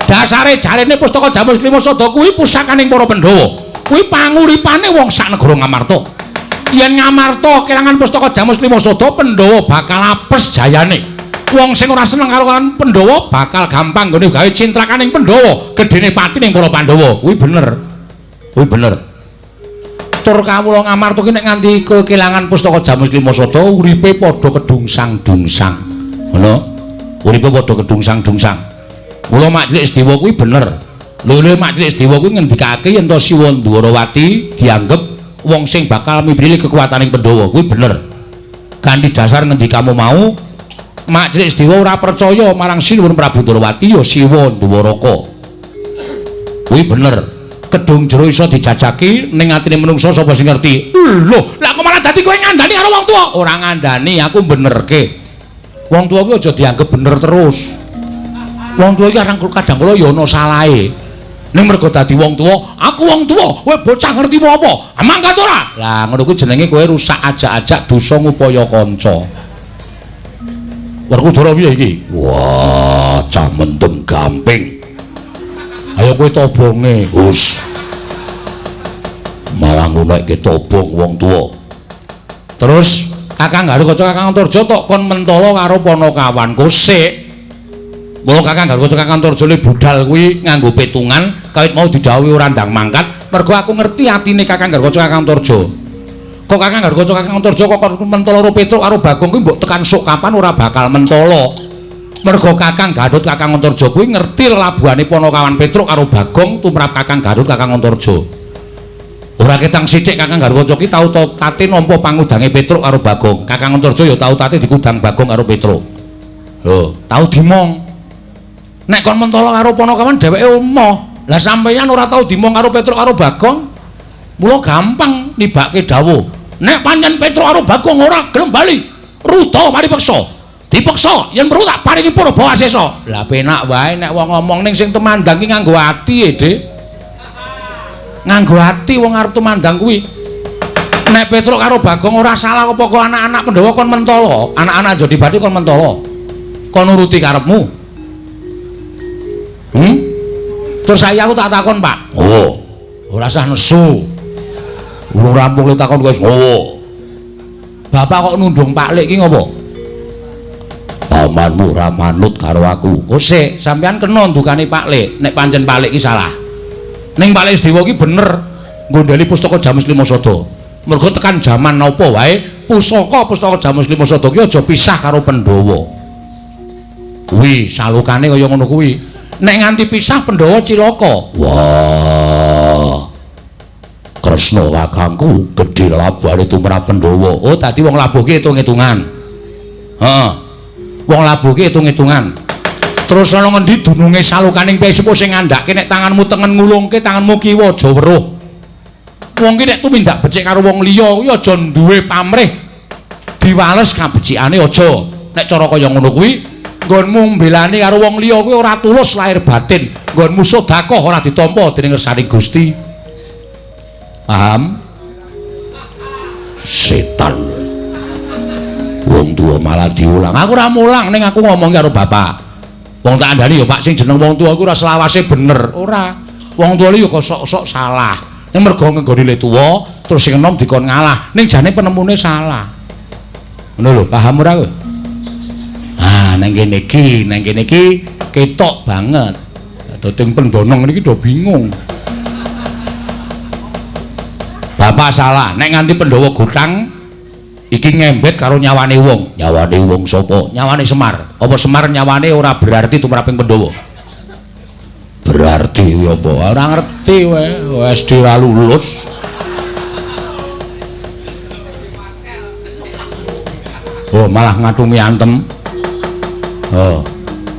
Dasare jarene pustaka Jamus Lima Sada kuwi pusakaning para Pandhawa. Kuwi panguripane wong sak negara Ngamarta. Yen Ngamarta kelangan pustaka Jamus Lima Sada, Pandhawa bakal apes jayane. Wong sing ora seneng karo Pandhawa bakal gampang nggone gawe cintrakaning Pandhawa, gedene pati ning para Pandhawa. Kuwi bener. Kuwi bener. Tur kawula Ngamarta ki nek nganti kelangan pustaka Jamus Lima Sada uripe padha kedungsang-dungsang. Ngono. Uripe padha kedungsang-dungsang. Mula mak cilik Sedewa kuwi bener. Lho mak cilik Sedewa kuwi ngendikake yen to Siwa Ndwarawati dianggep wong sing bakal mibili kekuataning Pandhawa. Kuwi bener. Kanthi dasar ngendikamu mau, Mak Cilik Sedewa ora percaya marang Sinuwun Prabu Ndorowati ya Siwa Ndwaraka. Kuwi bener. Kedung jero iso dijajaki ning atine menungsa sapa sing ngerti. Lho, lah kok malah dadi kowe ngandani karo wong tuwa? Ora ngandani, aku benerke. Wong tuwa kuwi aja dianggep bener terus. Wong tuwa iki kadang kala ya ana salahe. Ning mergo dadi wong tuwa, aku wong tuwa, kowe bocah ngerti apa? Mangkat ora? Lah ngono kuwi jenenge kowe rusak ajak-ajak dosa ngupaya kanca. Werkudara piye iki? Wah, cah mendem gamping. Ayo kowe tobonge. Hus. Malah ngunekke tobong wong tuwa. Terus Kakang Garukaca Kakang Antarja tok kon mentala karo Panakawan kosik. Mula Kakang Garukaca Kakang Antarja le budal kuwi nganggo petungan, kawit mau didhawuhi ora ndang mangkat, mergo aku ngerti atine Kakang Garukaca Kakang Antarja. Kok Kakang Garukaca Kakang Antarja kok kon mentala karo Petruk karo Bagong kuwi mbok tekan sok kapan ora bakal mentala. Mergo Kakang Garut Kakang Antarja kuwi ngerti lelabuhane Panakawan Petruk karo Bagong tumrap Kakang Garut Kakang Antarja. Ora ketang sithik Kakang Garukaca ki tau tate nampa pangudange Petruk karo Bagong. Kakang Antarja ya tau tate dikudang Bagong karo Petruk. Lho, tau dimong. Nek kon mentala karo Panakawan dheweke emoh. Lah sampeyan ora tau dimong karo Petruk karo Bagong. Mula gampang nibake dawuh. Nek pancen Petruk karo Bagong ora gelem bali, ruda mari peksa. Dipeksa yen perlu tak paringi purba asesa. Lah penak wae nek wong ngomong ning sing tumandang ki nganggo ati e, Dik. Nganggo ati wong arep tumandang kuwi. Nek Petruk karo Bagong ora salah apa kok anak-anak Pandhawa kon mentala, anak-anak Jodibati kon mentala. Kon nuruti karepmu. Terus saya aku tak takon, Pak. Oh, ora usah nesu. Urung rampung le takon kowe. Oh. Bapak kok nundung Pak Lik ki ngopo? Pamanmu ora manut karo aku. Oh sik, sampean kena ndukane Pak Lik nek pancen Pak Lik ki salah. Ning Pak Lik Sedewa ki bener nggondheli pustaka Jamus Lima Sada. Mergo tekan jaman napa wae pusaka-pustaka Jamus Lima Sada ki aja pisah karo Pandhawa. Kuwi salukane kaya ngono kuwi. Nek nganti pisah Pandhawa cilaka. Wah. Kresna kakangku gedhe labuhane tumrap Pandhawa. Oh, dadi wong labuh ki hitung-hitungan. Heeh. Wong labuh ki hitung-hitungan. Terus ana ngendi dununge salukaning Kyai Sepuh sing ngandhake nek tanganmu tengen ngulungke, tanganmu kiwa aja weruh. Wong ki nek tumindak becik karo wong liya kuwi aja duwe pamrih diwales kabecikane aja. Nek cara kaya ngono kuwi nggonmu mbelani karo wong liya kuwi ora tulus lahir batin. Nggonmu sedekah ora ditampa dening ngersaning Gusti. Paham? Setan. Wong tuwa malah diulang. Aku ora mulang ning aku ngomong karo bapak. Wong tak andani ya Pak, sing jeneng wong tuwa kuwi ora selawase bener. Ora. Wong tuwa iki ya kok sok-sok salah. Ning mergo ngenggoni le tuwa, terus sing enom dikon ngalah. Ning jane penemune salah. Ngono lho, paham ora kowe? Ah, nang kene iki ketok banget. Dadi pendonong niki do bingung. Bapak salah, nek nganti Pandhawa gutang iki ngembet karo nyawane wong. Nyawane wong sapa? Nyawane Semar. Apa Semar nyawane ora berarti tumraping Pandhawa? Berarti kuwi apa? Ora ngerti kowe, SD ora lulus. Oh, malah ngatungi antem. Oh,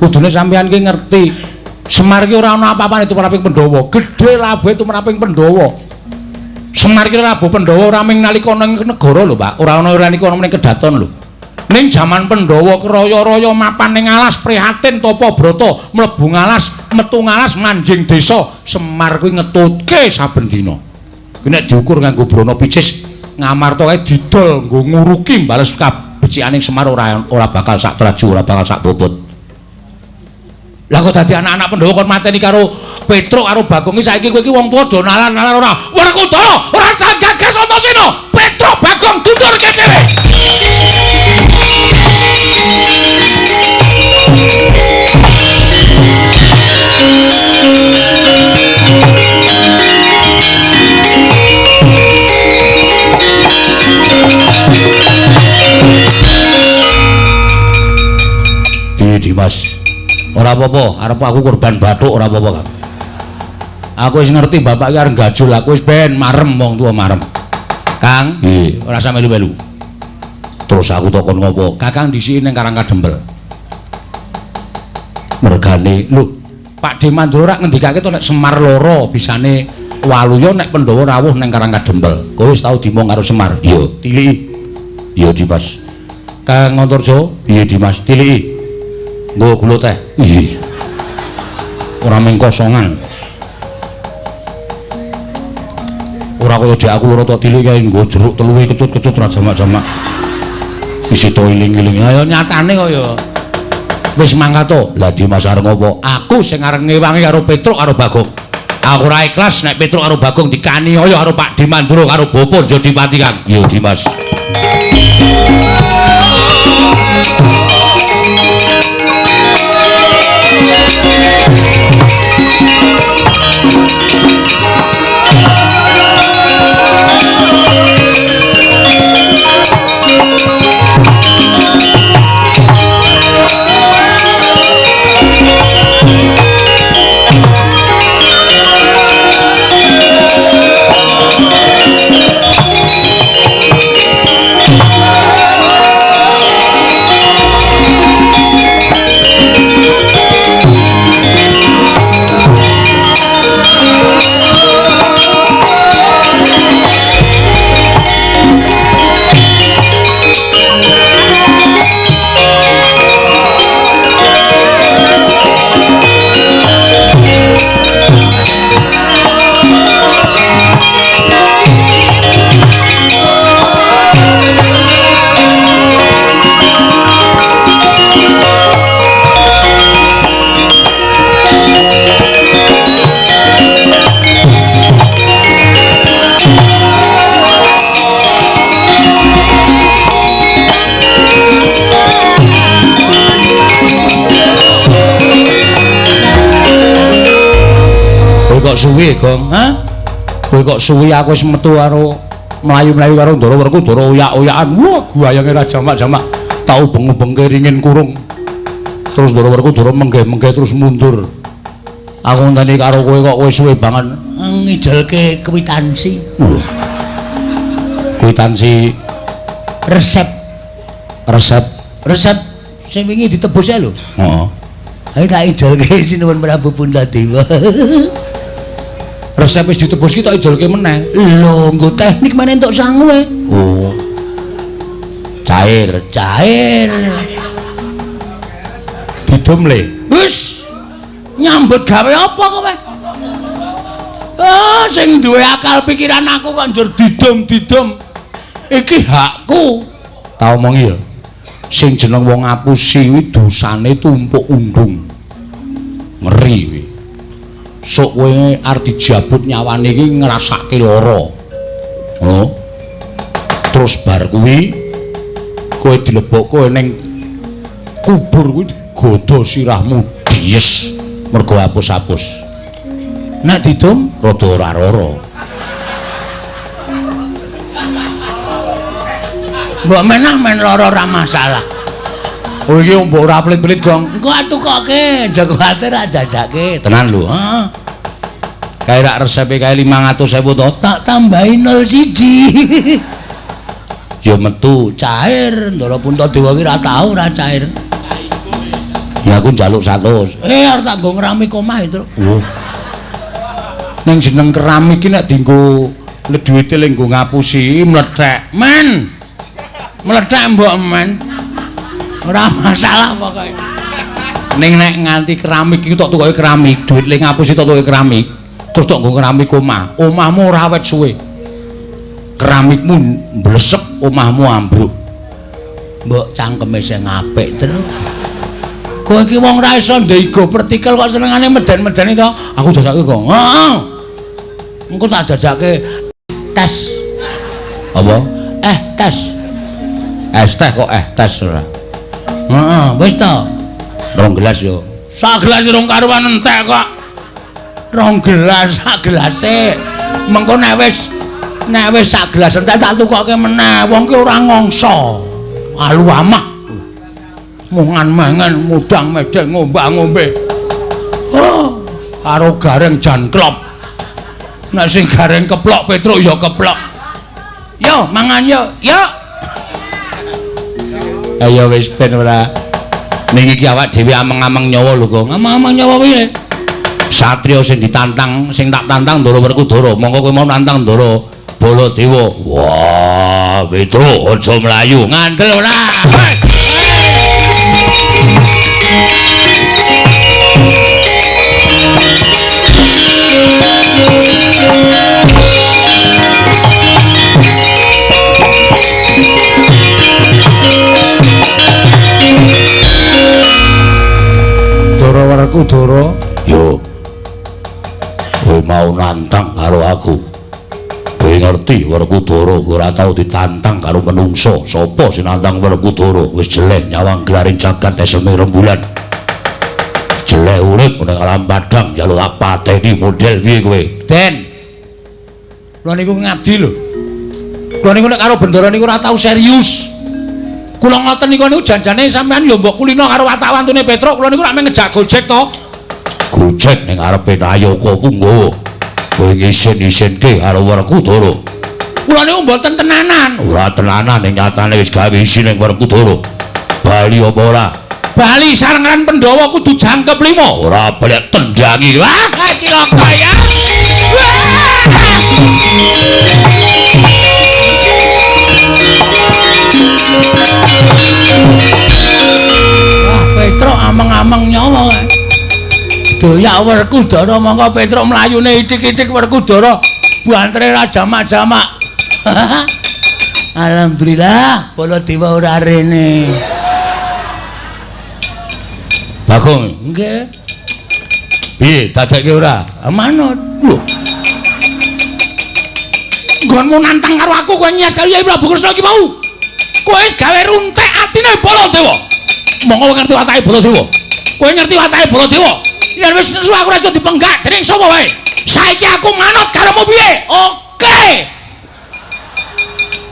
kudune sampeyan ki ngerti. Semar ki ora ana apa-apane tumraping Pandhawa. Gedhe labuhe tumraping Pandhawa. Semar ki labuh Pandhawa ora ming nalika ana ing negara lho, Pak. Ora ana nalika ana ning kedaton lho. Ning jaman Pandhawa kraya-raya mapan ning alas prihatin tapa brata, mlebu ngalas, metu ngalas manjing desa. Semar kuwi ngetutke saben dina. Kuwi nek diukur nganggo brana picis, Ngamarta kae didol nggo nguruki bales kabecikaning Semar ora bakal sak traju, ora bakal sak bobot. Lah kok dadi anak-anak Pandhawa kon mateni karo Petruk karo Bagong iki saiki kowe iki wong tuwa do nalar-nalar ora. Werkudara ora usah gagas Antasena. Petruk Bagong dundurke dhewe. Piye Dimas? Ora apa-apa, arep aku korban bathuk ora apa-apa, Kang. Aku wis ngerti bapak iki arep gajul, aku wis ben marem wong tuwa marem. Kang, Nggih, ora usah melu-melu. Terus aku takon ngopo? Kakang dhisiki ning Karang Kadempel. Mergane, lho, Pak De Mandura rak ngendikake to nek Semar loro bisane Waluya nek Pandhawa rawuh ning Karang Kadempel. Kowe wis tau dimong karo Semar? Iya, tiliki. Iya, Dimas. Kang Antarja, piye Dimas? Tiliki. Nggo gula teh. Iya. Ora mung kosongan. Ora kaya dek aku loro tok tilik kae nggo jeruk teluwe kecut-kecut ra jamak-jamak. Isi to iling-iling. Ayo nyatane kaya wis mangkat to. Lah Dimas arep ngopo? Aku sing arep ngewangi karo Petruk karo Bagong. Aku ora ikhlas nek Petruk karo Bagong dikaniaya karo Pak De Mandura karo Bapa Jodipati Kang. Iya Dimas. Kok suwi, Gong? Hah? Kowe kok suwi aku wis metu karo mlayu-mlayu karo Ndara Werkudara oyak-oyakan. Wah, guayange ra jamak-jamak. Tau ubeng-ubengke ringin kurung. Terus Ndara Werkudara menggeh-menggeh terus mundur. Aku ngenteni karo kowe kok kowe suwe banget. Ngijelke kwitansi. Kwitansi resep. Resep. Resep sing wingi ditebus ae lho. Heeh. Ayo tak ijelke Sinuwun Prabu Puntadewa. Resep wis ditebus ki tak ijolke meneh. Lho, nggo teknik meneh entuk sangu e. Oh. Cair, cair. Didum le. Wis. Nyambut gawe apa kowe? Ah, sing duwe akal pikiran aku kok njur didum-didum. Iki hakku. Tak omongi ya. Sing jeneng wong ngapusi kuwi dosane tumpuk undung. Ngeri kuwi. Sok kowe arep dijabut nyawane iki ngrasake lara. Ngono. Terus bar kuwi kowe dilebokke ning kubur kuwi digodha sirahmu dies mergo apus-apus. Nek didum rada ora lara. Mbok menah men lara ora masalah. Oh iki mbok ora pelit-pelit, Gong. Engko atukoke, aja kuwatir tak jajake. Tenan lho. Heeh. Kae rak resepe kae 500.000 to. Tak tambahi 01. Ya metu cair, Ndara Puntadewa ki ora tau ora cair. Ya aku njaluk 100. Arep tak nggo ngeramik omah itu. Oh. Ning jeneng keramik ki nek dienggo duwite le nggo ngapusi mlethek. Men. Mlethek mbok men. Ora masalah pokoke. Ning nek nganti keramik iki tok tukoke keramik, duit le ngapusi tok tukoke keramik, terus tok nggo keramik omah. Omahmu ora awet suwe. Keramikmu mblesek, omahmu ambruk. Mbok cangkeme sing apik, Tru. Kowe iki wong ra iso ndego pertikel kok senengane meden-medeni to. Aku jajake kok. Heeh. Engko tak jajake tes. Apa? Tes. Es teh kok tes ora. Heeh, wis to. Rong gelas yo. Sak gelas rong karuan entek kok. Rong gelas sak gelase. Mengko nek wis sak gelas entek tak tukoke meneh. Wong ki ora ngongso. Alu amah. Mungan mangan mudang medeng ngombak-ngombe. Oh, karo gareng jan klop. Nek sing gareng keplok Petruk ya keplok. Yo mangan yo. Yo. Ayo wis ben ora. Ning iki awak dhewe ameng-ameng nyawa lho kok. Ameng-ameng nyawa piye? Satria sing ditantang, sing tak tantang Ndara Werkudara. Monggo kowe mau nantang Ndara Baladewa. Wah, Petruk aja mlayu. Ngandel ora? Ndara Werkudara, yo. Kowe mau nantang karo aku. Kowe ngerti Werkudara ora tau ditantang karo menungso. Sapa sing nantang Werkudara? Wis jeleh nyawang gelaring jagat eseme rembulan. Jeleh urip ning alam padang njaluk tak pateni model piye kowe? Den. Kula niku ngabdi lho. Kula niku nek karo bendara niku ora tau serius. Kula ngoten niku niku janjane sampean ya mbok kulino karo watak-wantune Petruk. Kula niku rak mung ngejak Gojek to. Gojek ning ngarepe Nayaka Punggawa. Kowe ngisin-isinke karo Werkudara. Kula niku mboten tenanan. Ora tenanan ning nyatane wis gawe isin ning Werkudara. Bali apa ora? Bali sarengan Pandhawa kudu jangkep 5. Ora balik tendangi. Wah, cilaka ya. Wah, Petruk ameng-ameng nyawa. Doyak Werkudara mongko Petruk mlayune ithik-ithik Werkudara bantere ra jamak-jamak. Alhamdulillah Baladewa ora rene. Bagong, nggih. Piye dadekke ora? Manut. Lho. Nggonmu nantang karo aku kowe nyes karo Yai Prabu Kresna iki mau. Kowe wis gawe runtek atine Baladewa. Monggo ngerti watake Baladewa. Kowe ngerti watake Baladewa. Yen wis nesu aku ora iso dipenggak dening sapa wae. Saiki aku manut karomu piye? Oke.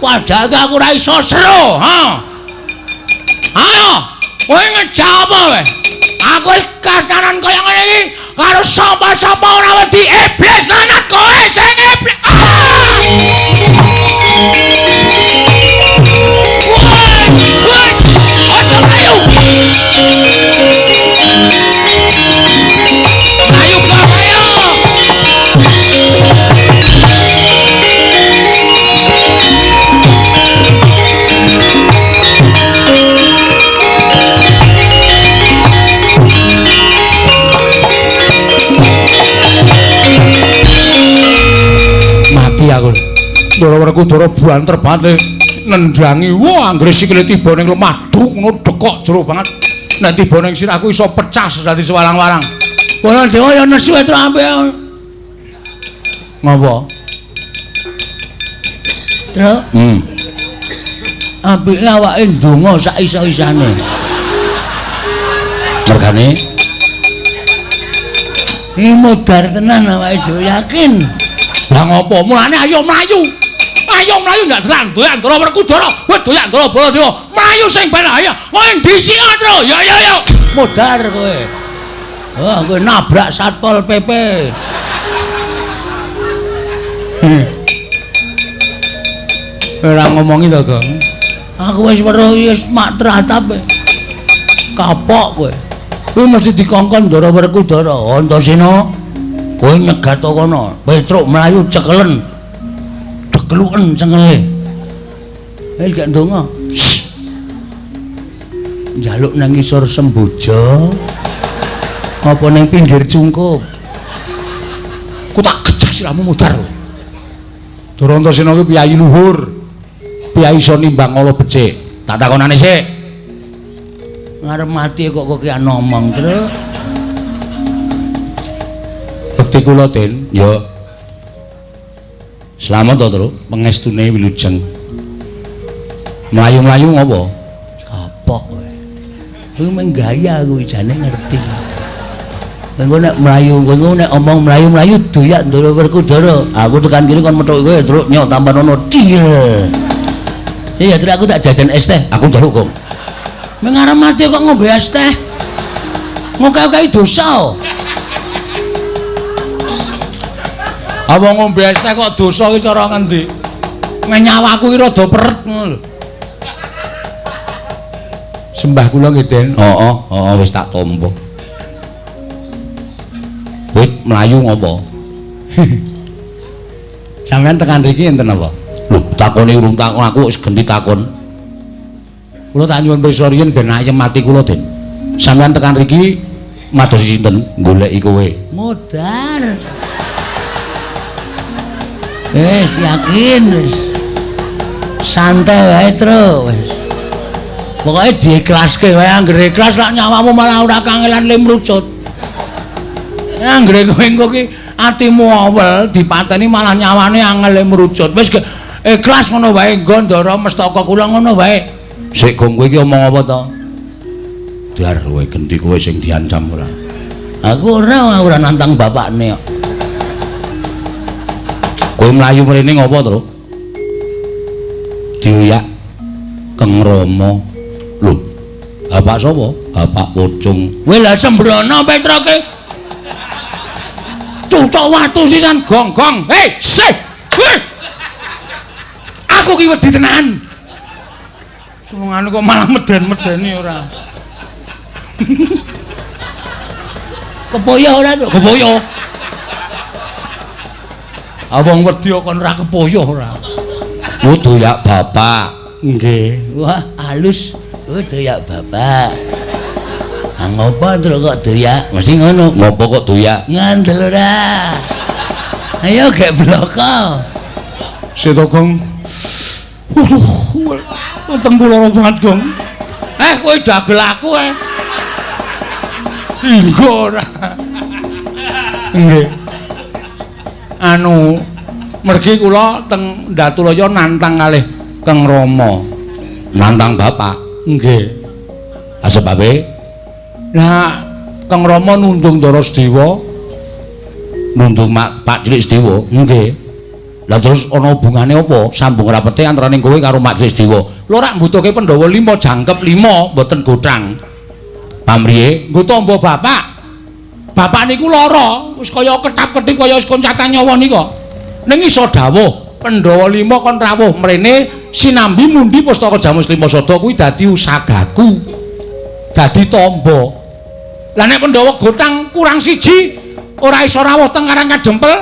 Padahal aku ora iso seru, ha. Ayo, kowe ngejak apa wae? Aku wis kasanan kaya ngene iki karo sapa-sapa ora wedi iblis lanat kowe sing iblis. Woi, aja mlayu. Ayo kok ayo. Mati aku. Ndara Werkudara banter banget nendangi. Wah, anggere sikile tiba ning lemah duk ngono dekok jero banget. Nek tiba ning sirahku iso pecah dadi sewarang-warang. Baladewa ya nesu Petruk ampe. Ngopo? Truk. Apike awake ndonga sak iso-isane. Mergane iki modar tenan awake dhewe yakin. Lah ngopo? Mulane ayo mlayu. Ayo mlayu ndak tenan doyan Ndara Werkudara. Kowe doyan Ndara Baladewa. Mlayu sing ben ayo. Kowe ndhisik Tru. Ya ya ya. Modar kowe. Wah, kowe nabrak Satpol PP. Ora ngomongi to, Gong. Aku wis weruh wis mak tratap. Kapok kowe. Kuwi mesti dikongkon Ndara Werkudara. Antasena, kowe nyegat kono. Petruk mlayu cekelen. Dekluken cengele. Wis gak ndonga. Njaluk nang ngisor semboja. Apa nang pinggir cungkup? Ku tak gejek sirahmu mudhar. Ndara Antasena kuwi piyayi luhur. Piyayi iso nimbang ala becik. Tak takonane sik. Ngarep mati kok kokean ngomong, Truk. Bekti kula, Den. Ya. Slamet to, Truk, pengestune wilujeng. Mlayu-mlayu ngopo? Kapok kowe. Kuwi mung gaya kuwi jane ngerti. Engko nek mlayu, engko nek omong mlayu-mlayu doyak Ndara Werkudara. Aku tekan kene kon metuk kowe, Truk, nyok tampan ono deal. Iya, Truk, aku tak jajan es teh. Aku njaluk, Gong. Mengarep mati kok ngombe es teh. Ngoke-oke dosa. Apa ngombe es teh kok dosa iki cara ngendi? Nyawaku iki rada peret ngono lho. Sembah kula nggih, Den. Heeh, heeh wis tak tampa. Kowe mlayu ngopo? Sampeyan tekan mriki enten apa? Lho, takone urung takon aku wis genti takon. Kula tak nyuwun pirsa riyin ben ayem ati kula, Den. Sampeyan tekan mriki madosi sinten? Goleki kowe. Modar. Wis yakin wis. Santai wae, Tru. Wis. Pokoke diikhlaske wae, anggere ikhlas lak nyawamu malah ora kangelan le mrucut. Anggere kowe engko ki atimu awel dipateni malah nyawane angel le mrucut. Wis ikhlas ngono wae nggo ndara mestaka kula ngono wae. Sik gong kowe iki omong apa to? Dar kowe genti kowe sing diancam ora. Aku ora nantang bapakne kok. Kowe mlayu mrene ngopo, Tru? Dioyak Kang Rama. Lho, bapak sapa? Bapak Pocung. Kowe lha sembrono Petroke. Cucuk watu sisan gong-gong. Hei, sih. Hei. Aku ki wedi tenan. Senengane kok malah meden-medeni ora. Kepoyo ora, Truk? Kepoyo. Ah wong wedi kok ora kepoyo ora. Kudu yak bapak. Nggih. Wah, halus. Oh, doyak bapak. Ah ngopo Truk kok doyak? Mesti ngono. Ngopo kok doyak? Ngandel ora. Ayo gek bloko. Seto Gong. Waduh, weteng kula lara banget, Gong. Kowe dagel aku eh. Dinggo ora. Nggih. Anu, mergi kula teng Datulaya nantang kalih Kang Rama. Nantang bapak? Nggih. Ah sebabe? Lah, Kang Rama nundung Ndara Sedewa, nundung Pak Cilik Sedewa. Nggih. Lah terus ana hubungane apa? Sambung rapete antarane kowe karo Mak Cilik Sedewa. Lho rak mbutuhke Pandhawa 5 jangkep 5 mboten gothang. Pamriye? Nggo tamba bapak. Bapak niku lara, wis kaya ketap-ketip kaya wis koncatan nyawa nika. Ning iso dawuh Pandhawa 5 kon rawuh mrene sinambi mundi pustaka Jamus 5 Sada kuwi dadi usagaku. Dadi tamba. Lah nek Pandhawa gothang kurang siji ora iso rawuh teng Karang Kadempel,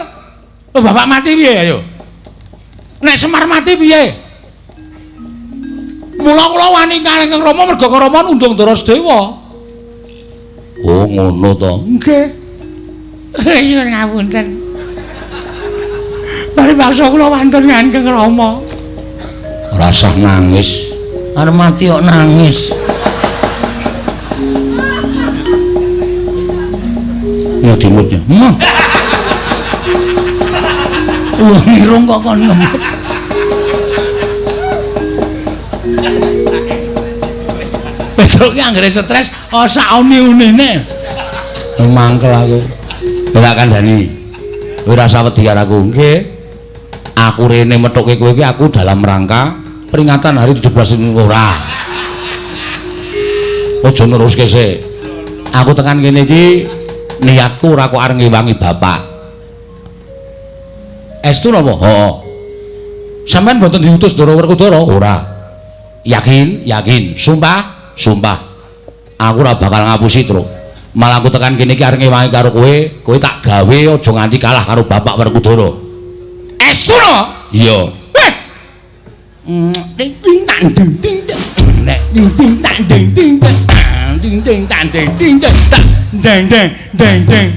bapak mati piye ayo? Nek Semar mati piye? Mula kula wani kalih Kang Rama merga Kang Rama nundung Ndara Sedewa. Oh ngono to. Nggih. Nyuwun ngapunten. Paribasa kula wantun Kang Rama. Ora usah nangis. Arep mati kok nangis. Ya dimutnya. Wong irung kok kon ngemut. Petruk ki anggere stres oh sak uni-unine. Mangkel aku. Ora kandhani. Ora usah wedi karo aku. Nggih. Aku rene methuke kowe iki aku dalam rangka peringatan hari 17 ora. Aja neruske sik. Aku tekan kene iki niatku ora kok arep ngewangi bapak. Estu napa? Heeh. Sampeyan mboten diutus Ndara Werkudara? Ora. Yakin? Yakin. Sumpah? Sumpah. Aku ora bakal ngapusi, Truk. Malah aku tekan kene iki arep ngewangi karo kowe, kowe tak gawe aja nganti kalah karo bapak Werkudara. Estu napa? Iya. Ding ding tang ding ding ding ding tang ding ding ding ding tang ding ding ding ding ding ding.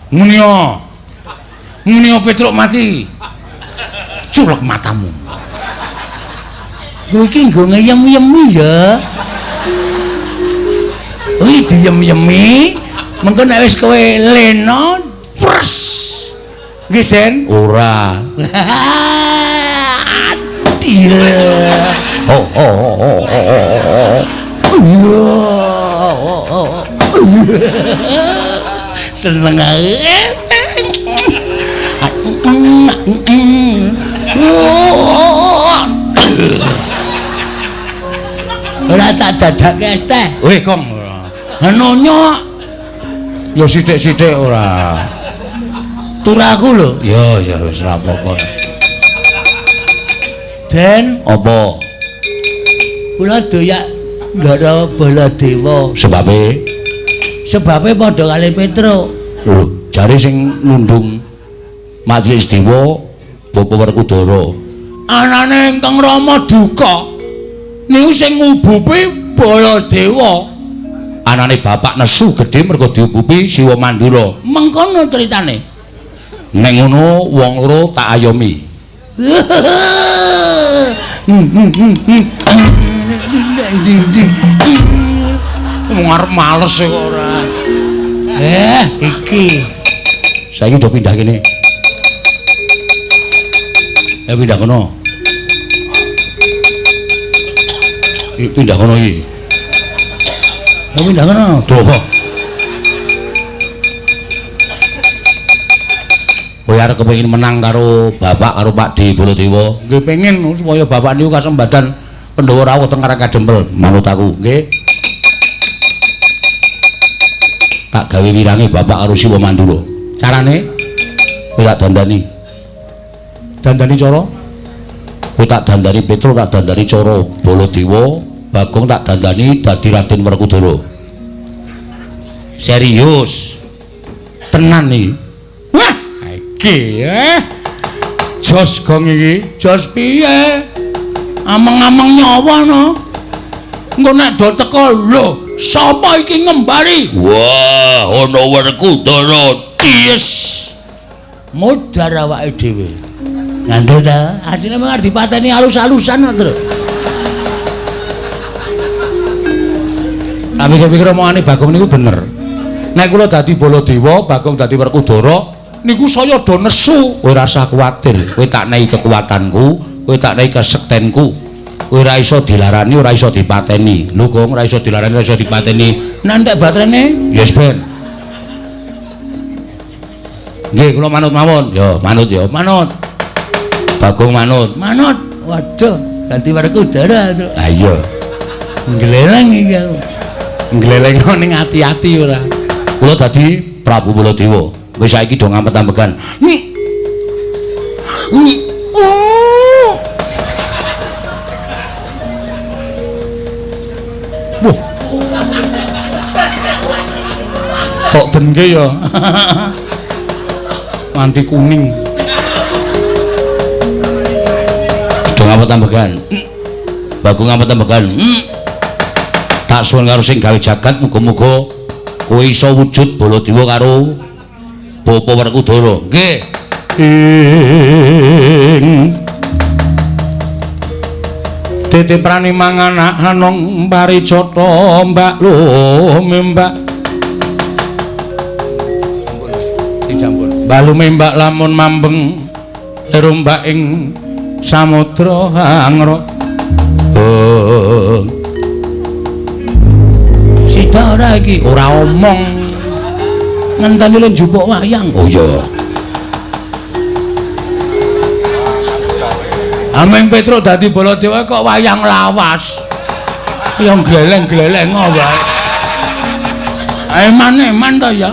Muni yo. Muni yo Petruk mati. Culek matamu. Kowe iki nggo ngeyem-yemi ya. Kuwi diyem-yemi, mengko nek wis kowe lena, pres. Nggih, Den? Ora. Adil. Oh oh oh oh. Oh. Seneng ae. Ora tak jajake es teh. Weh, Kong. Nonyo. Ya sithik-sithik ora. Turaku lho. Ya ya wis ora apa-apa. Den. Apa? Kula doyak Ndara Baladewa. Sebabe? Sebabe padha kali Petruk. Lho, jare sing nundung Majelis Dewa Bapak Werkudara. Anane ingkang Rama duka niku sing ngubupi Baladewa. Anane bapak nesu gedhe mergo diubupi Siwa Mandura. Mengkono critane. Nek ngono wong loro tak ayomi. Wong arep males kok ora. Iki. Saiki do pindah kene. Pindah kono. Iki pindah kono iki. Pindah kono. Doh. Kowe arep kepengin menang karo bapak karo Pak D Baladewa. Nggih pengin supaya bapak niku kasembadan Pandhawa rawuh teng Karang Kadempel. Manut aku, nggih. Tak gawe wirange bapak karo Siwa Mandura. Carane kowe tak dandani. Dandani cara? Kowe tak dandani Petruk, tak dandani cara Baladewa, Bagong tak dandani dadi Raden Werkudara. Serius. Tenan iki. Wah, iki Jos gong iki, jos piye? Ameng-ameng nyawa no. Engko nek do teko lho, sapa iki ngembari? Wah, ana Werkudara. Yes. Modar awake dhewe. Ngandel ta? Asline mung arep dipateni alus-alusan kok, Tru. Tak pikir-pikir omongane Bagong niku bener. Nek kula dadi Baladewa, Bagong dadi Werkudara, niku saya do nesu. Kowe ora usah kuwatir, kowe tak nehi kekuatanku, kowe tak nehi kesektenku. Kowe ora iso dilarani, ora iso dipateni. Lho, Gong, ora iso dilarani, ora iso dipateni. Nek entek baterene? Yes, Ben. Nggih, kula manut mawon. Ya, manut ya, manut. Bagong manut. Manut. Waduh, ganti Werkudara. Ha iya. Ngleleng iki aku. Ngleleng ning ati-ati ora. Kula dadi Prabu Baladewa. Wis saiki do ngampet-ambekan. Wah. Kok dengke ya. Nganti kuning. Do ngampet-ambekan. Bagong ngampet-ambekan. Tak suwun karo sing gawe jagat muga-muga kowe iso wujud Baladewa karo Bapak Werkudara. Nggih. Ing titiprani manganak hanong parijata mbak lumembak. Ampun, Mbak lumembak lamun mambeng rombak ing samudra hangra. Sida ora iki? Ora omong. Ngenteni le njupuk wayang. Oh iya. Ameng Petruk dadi Baladewa kok wayang lawas. Ya gleleng-gleleng wae. Eman-eman to ya.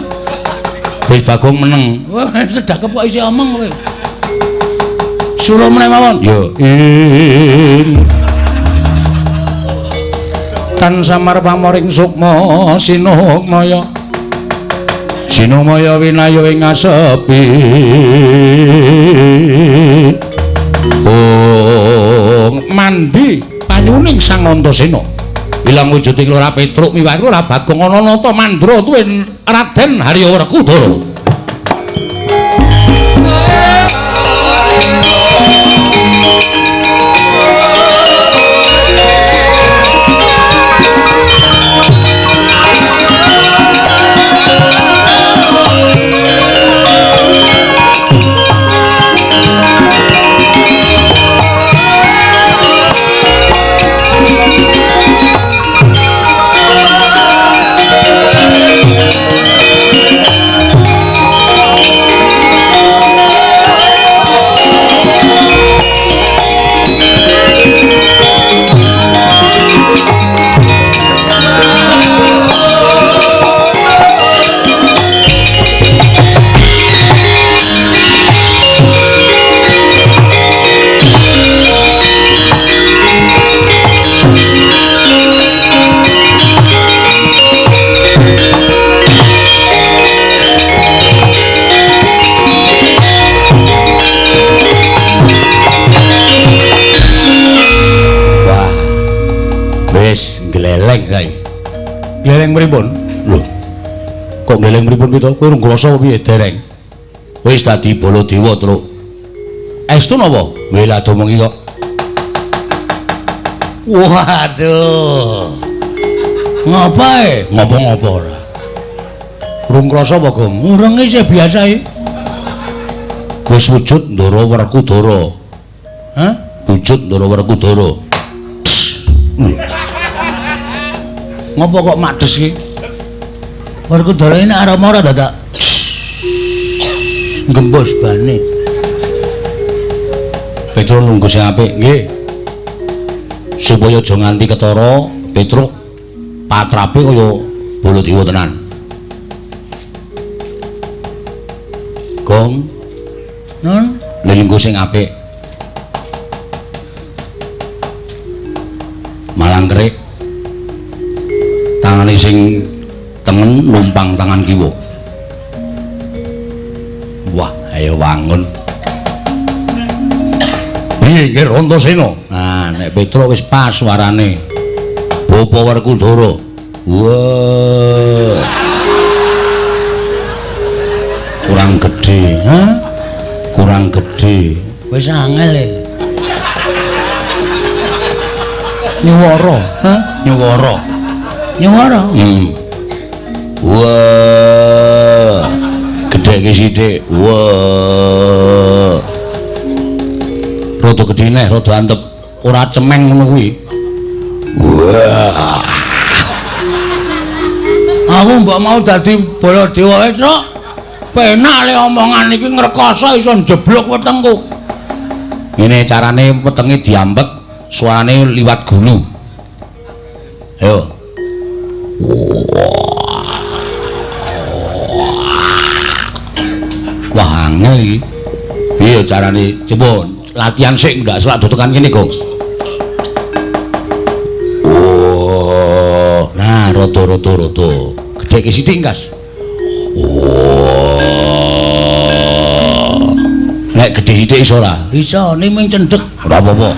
Wis Bagong meneng. Wah, sedakep kok isih omong kowe. Suruh meneh mawon. Ya. Tan samar pamoring sukma sinukmaya. Sinumaya winaya ing asepi. Oh, mandi panyuning Sang Antasena. Ilang wujuding Lurah Petruk miwah Lurah Bagong ana nata mandra tuwin Raden Harya Werkudara. Thank you. Gleleng pripun? Lho. Kok gleleng pripun pitu? Kowe urung krasa piye dereng? Wis dadi Baladewa, Truk. Estu napa? Nggih lah domengi kok. Waduh. Ngapae? Ngopo-ngopo ora. Urung krasa apa, Gong? Urung isih biasa iki. Wis wujud Ndara Werkudara. Hah? Wujud Ndara Werkudara. Ngopo kok makdes iki? Werkudara ini arep ora dadak gembos bane. Petro nunggu sing apik, nggih. Supaya aja nganti ketara, Petro patrape kaya Baladewa tenan. Gong. Nun, lelungguh sing apik. Malang kerik. Tangane sing tengen numpang tangan kiwa. Wah, ayo wangun. Piye nggih Antasena? Nah, nek Petro wis pas suarane. Bapa Werkudara. Wah. Kurang gedhe, ha? Kurang gedhe. Wis angel e. Nyuwara, ha? Nyuwara. Nyuwara. Wah. Gedheke sithik. Wah. Rada gedhe neh, rada antep. Ora cemeng ngono kuwi. Wah. Aku mbok mau dadi Baladewa wae, Truk. Penak le omongan iki ngrekoso iso njeblok wetengku. Ngene carane wetenge diampet, suarane liwat gulu. Ayo. Wah, angel iki. Piye carane? Coba latihan sik ndak selak dodokan kene, Gong. Oh, nah rada-rada rada. Gedheke sithik, Kas. Oh. Nek gedhe sithik iso ora? Iso, ning mung cendhek. Ora apa-apa.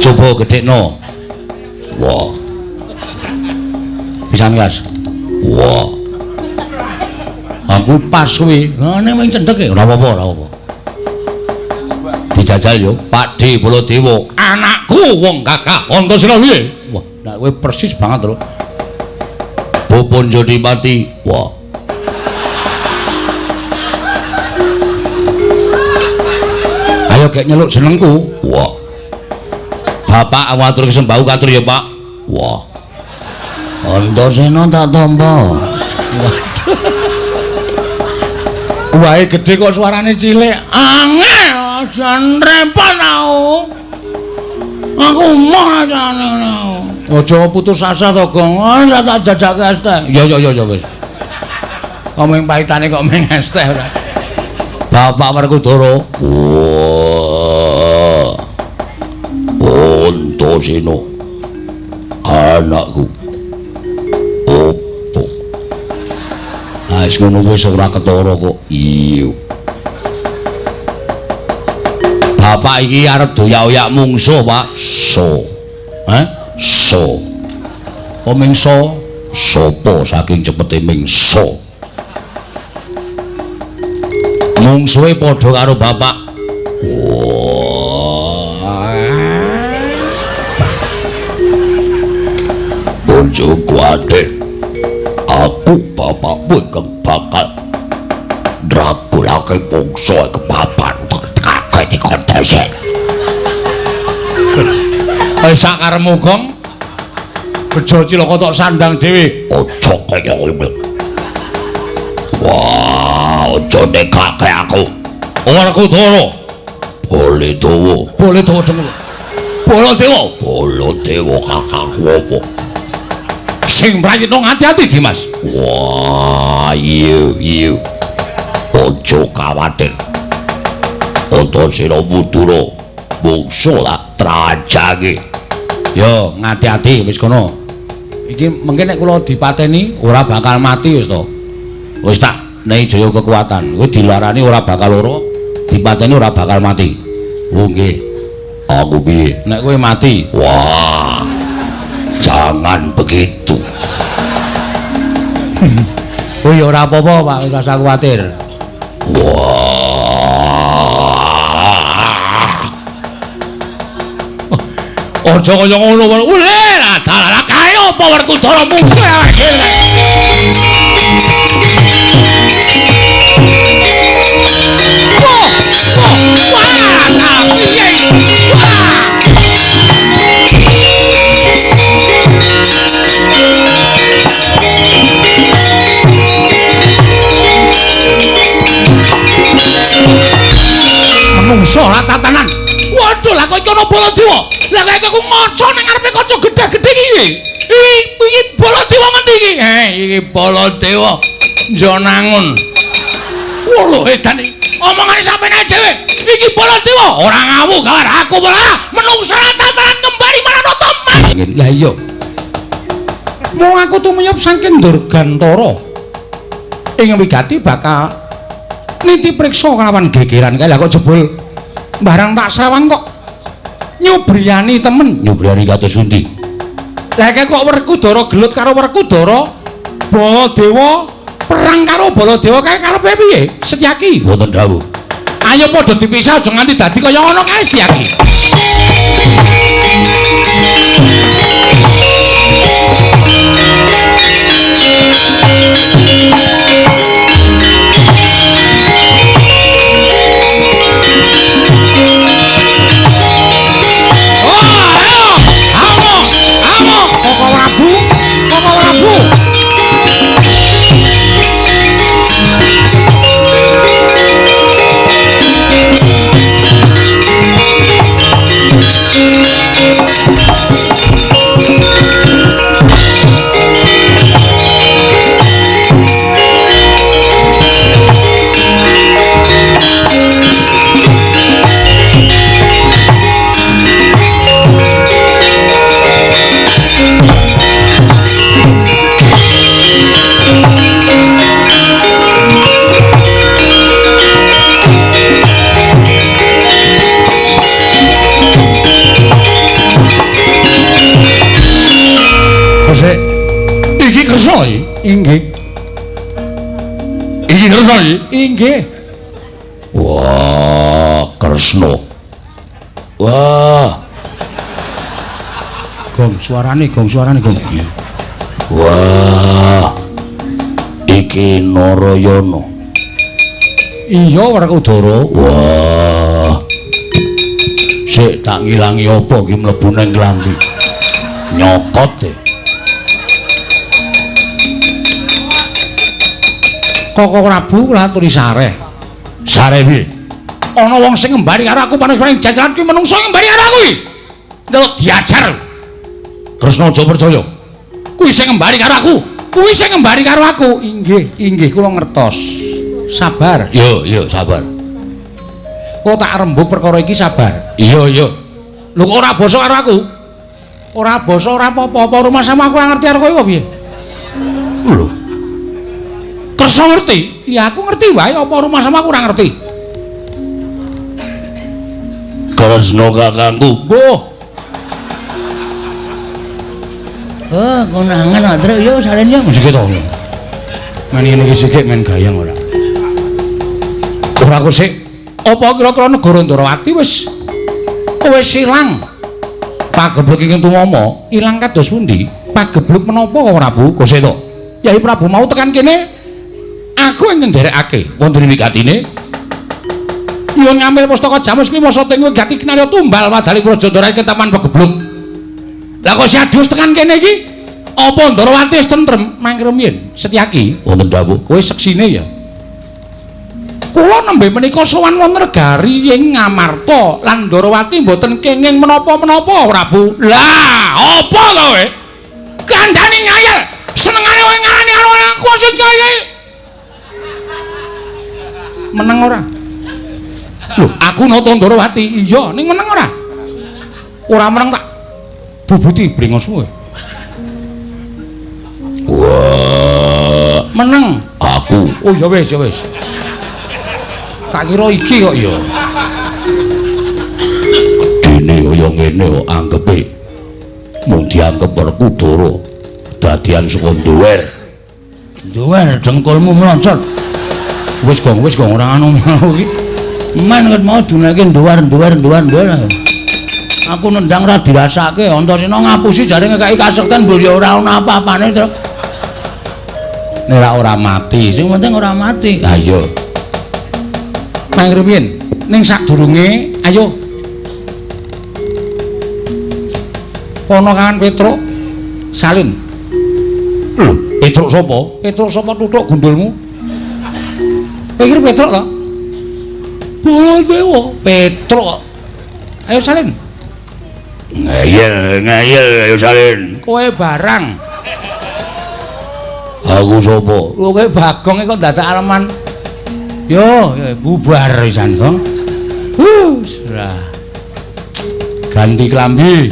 Coba gedhekno. Wah. Pisan, Kas. Wah. Aku pas kuwi. Ngene mung cendhek e. Ora apa-apa, ora apa-apa. Dijajal yo, Pak D Baladewa. Anakku wong gagah Antasena piye? Wah, nek kowe persis banget lho. Bapa Jodipati. Wah. Ayo gek nyeluk jenengku. Wah. Bapak awatur sembah katur ya, Pak. Wah. Antasena tak tampa. Waduh. Wae gedhe kok suarane cilik. Angel, jan repot aku. Aku emoh ajane. Aja putus asa to, Gong. Ora tak jajake es teh. Ya ya ya wis. Kok mung pahitane kok mung es teh ora. Bapak Werkudara. Wah. Antasena. Anakku. Opo? Ah, wis ngono wis ora ketara kok. Iya. Bapak iki arep doyak-oyak mungsuh, Pak. So. Hah? So. Oh mingso? Sopo saking cepete mingso. Mungsuhe padha karo bapak. Wah. Bojoku adek. Aku bapakmu ingkang bakal ndragulake mungsuh kepapan kakek dikontesen. Wis sak karepmu, Gong. Bejo cilaka tok sandang dhewe. Aja kaya ngono. Wah, aja nekake aku. Werkudara. Baladewa. Baladewa jeneng. Baladewa. Baladewa kakangku apa? Sing prayitna ngati-ati, Dimas. Wah, iya iya. Aja kawatir. Antasena Mudura mungsuh lak trajange. Yo, ngati-ati wis kono. Iki mengke nek kula dipateni ora bakal mati wis to. Wis tak nehi jaya kekuatan. Kowe dilarani ora bakal lara, dipateni ora bakal mati. Oh nggih. Aku piye? Nek kowe mati. Wah. Jangan begitu. Oh ya ora apa-apa, Pak, ora usah kuwatir. Wah. Aja kaya ngono. Ule lah dalah kae apa Werkudara musuh awake dhewe. Wah, piye? Wah. Menungso ora tatanan. Waduh, lah kok iki ana Baladewa. Lah kok aku ngaca ning ngarepe kaca gedhe-gedhe iki. Iki Baladewa ngendi iki? Iki Baladewa Njonangun. Lho edan iki. Omongane sampeyan dhewe. Iki Baladewa ora ngawu kabar aku ora menungso ora tatanan kembali marang teman. Lah iya. Mung aku tumiyup saking Durgantara. Ing wigati bakal niti priksa kelawan gegeran kae. Lah kok jebul barang tak sawang kok nyubriyani temen. Nyubriyani kados pundi? Lah kok Werkudara gelut karo Werkudara, Baladewa perang karo Baladewa kae karepe piye? Setyaki wonten dawuh. Ayo padha dipisah aja nganti dadi kaya ngono kae Setyaki. Iki Kresna iki? Inggih. Iki Kresna iki? Inggih. Wah, Kresna. Wah. Gong suarane, gong suarane, gong. Wah. Iki Narayana. Iya, Werkudara. Wah. Sik tak ngilangi apa iki mlebu ning klambi. Nyokot e. Koko Prabu kula aturi sareh. Sareh piye? Ana wong sing ngembari karo aku panas-panas jajaran kuwi menungso ngembari karo aku iki. Ndelok diajar. Kresna aja percaya. Kuwi sing ngembari karo aku. Kuwi sing ngembari karo aku. Inggih, inggih kula ngertos. Sabar. Yo, yo, sabar. Kok tak rembug perkara iki sabar. Iya, iya. Lho kok ora basa karo aku? Ora basa ora apa-apa, apa rumah sama aku ora ngerti karo kowe piye? Lho. Kresna ngerti? Ya aku ngerti wae, apa rumah sama aku ora ngerti. Kresna kakangku. Mbuh. Oh, konangan truk yo salen yo sik to. Men ngene iki sik men gayeng ora. Ora kok sik. Apa kira-kira negara Ndrawati wis ilang? Pagebluk ingkang tumama ilang kados pundi? Pagebluk menapa Prabu Koseta? Yai Prabu mau tekan kene aku ing nderekake wonten wigatine nyuwun ngambil pustaka Jamus Klima Sating wigati kinarya tumbal wadali Praja Ndrawati ketaman pagebluk. Lah kok si Adi wis tekan kene iki? Apa Ndrawati wis tentrem mangke rumiyin? Setyaki wonten dawuh. Kowe seksine ya. Kula nembe menika sowan wonten negari ing Ngamarta lan Ndrawati mboten kenging menapa-menapa Prabu. Lah, apa to kowe? Kandhane ngayal. Senengane kowe ngarani karo aku aja ngayal. Meneng ora? Lho, aku nata Ndrawati. Iya, ning meneng ora? Ora meneng tak bubuti brengosmu kowe. Wah, meneng aku. Oh ya wis, ya wis. Tak kira iki kok ya. Dene Anggepe mung dianggep Werkudara dadian saka nduwer. Nduwer dengkulmu mlocot. Wis gong ora anu mau iki. Men ket mau duneke nduwer. Aku nendang ora dirasake, Antasena ngapusi jare ngekeki kasekten mbok ya ora ana apa-apane, Truk. Nek ora mati, sing penting ora mati. Ha iya. Mang rumiyin, ning sadurunge ayo. Ana kawan Petruk Salin. Lho, Petruk sapa? Petruk sapa tutuk gundulmu? Kowe iki Petruk to? Baladewa, Petruk. Ayo Salin. Ngeyel, ayo Salin. Kowe barang. Aku sapa? Lho kowe Bagong kok dadak aleman. Yo, bubar pisan, Gong. Lah. Ganti klambi.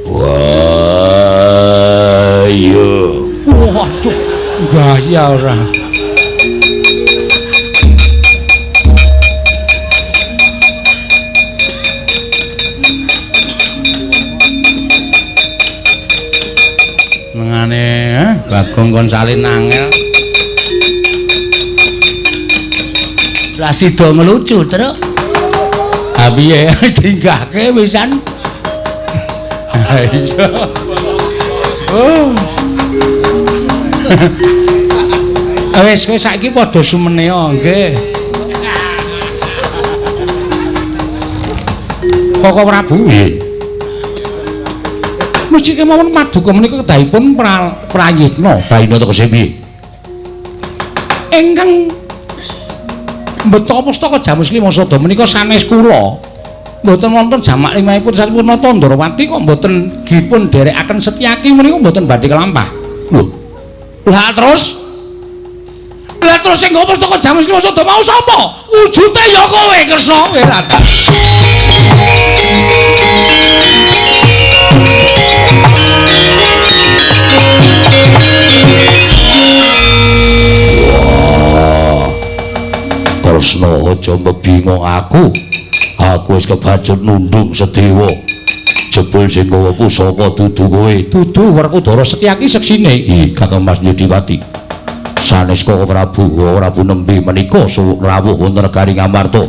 Wah, iya. Waduh, gaya ora. Mengane, Bagong kon salin angel. Lah sida ngelucu, Truk. Ha piye dinggahke pisan. Ha iya. Oh. Wis kowe saiki padha sumene nggih. Koko Prabu nggih. Mesti kemawon paduka menika kedahipun prayitna. Prayitna tegese piye? Ingkang mbeta pustaka Jamus Lima Sada menika sanes kula. Mboten wonten jamak limahipun sampurna Tandrawati kok mboten dipun dherekaken Setyaki menika mboten badhe kelampah. Lho. Lah terus? Lah terus sing nggawa pustaka Jamus Lima Sada mau sapa? Wujute ya kowe Kresna Wirata. Wah. Kresna aja mbingung aku. Aku wis kebacut nundung sedewa. Jebul sing gawa pusaka dudu kowe. Dudu Werkudara Setyaki seksine. Ih, Kakang Mas Nyedipati. Sanes Koko Prabu, Prabu nembe menika suwuk rawuh wonten negari Ngamarta.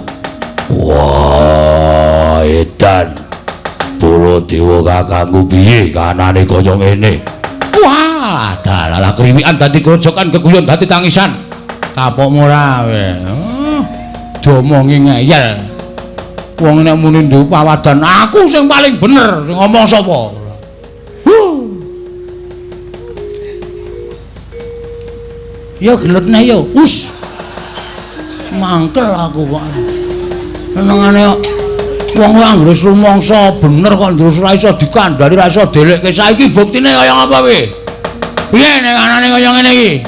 Wah, edan. Baladewa kakangku piye kanane kaya ngene? Wah, dalah kriwikan dadi grojokan keguyon dadi tangisan. Kapokmu ora kowe. Diomongi ngeyel. Wong nek muni duwe pawadan aku sing paling bener, sing ngomong sapa? Ya gelut neh yo. Us. Mangkel aku kok. Senengane wong anggere rumangsa bener kok terus ora iso dikandhani, ora iso delekke. Saiki buktine kaya ngapa piye? Piye nek anane kaya ngene iki?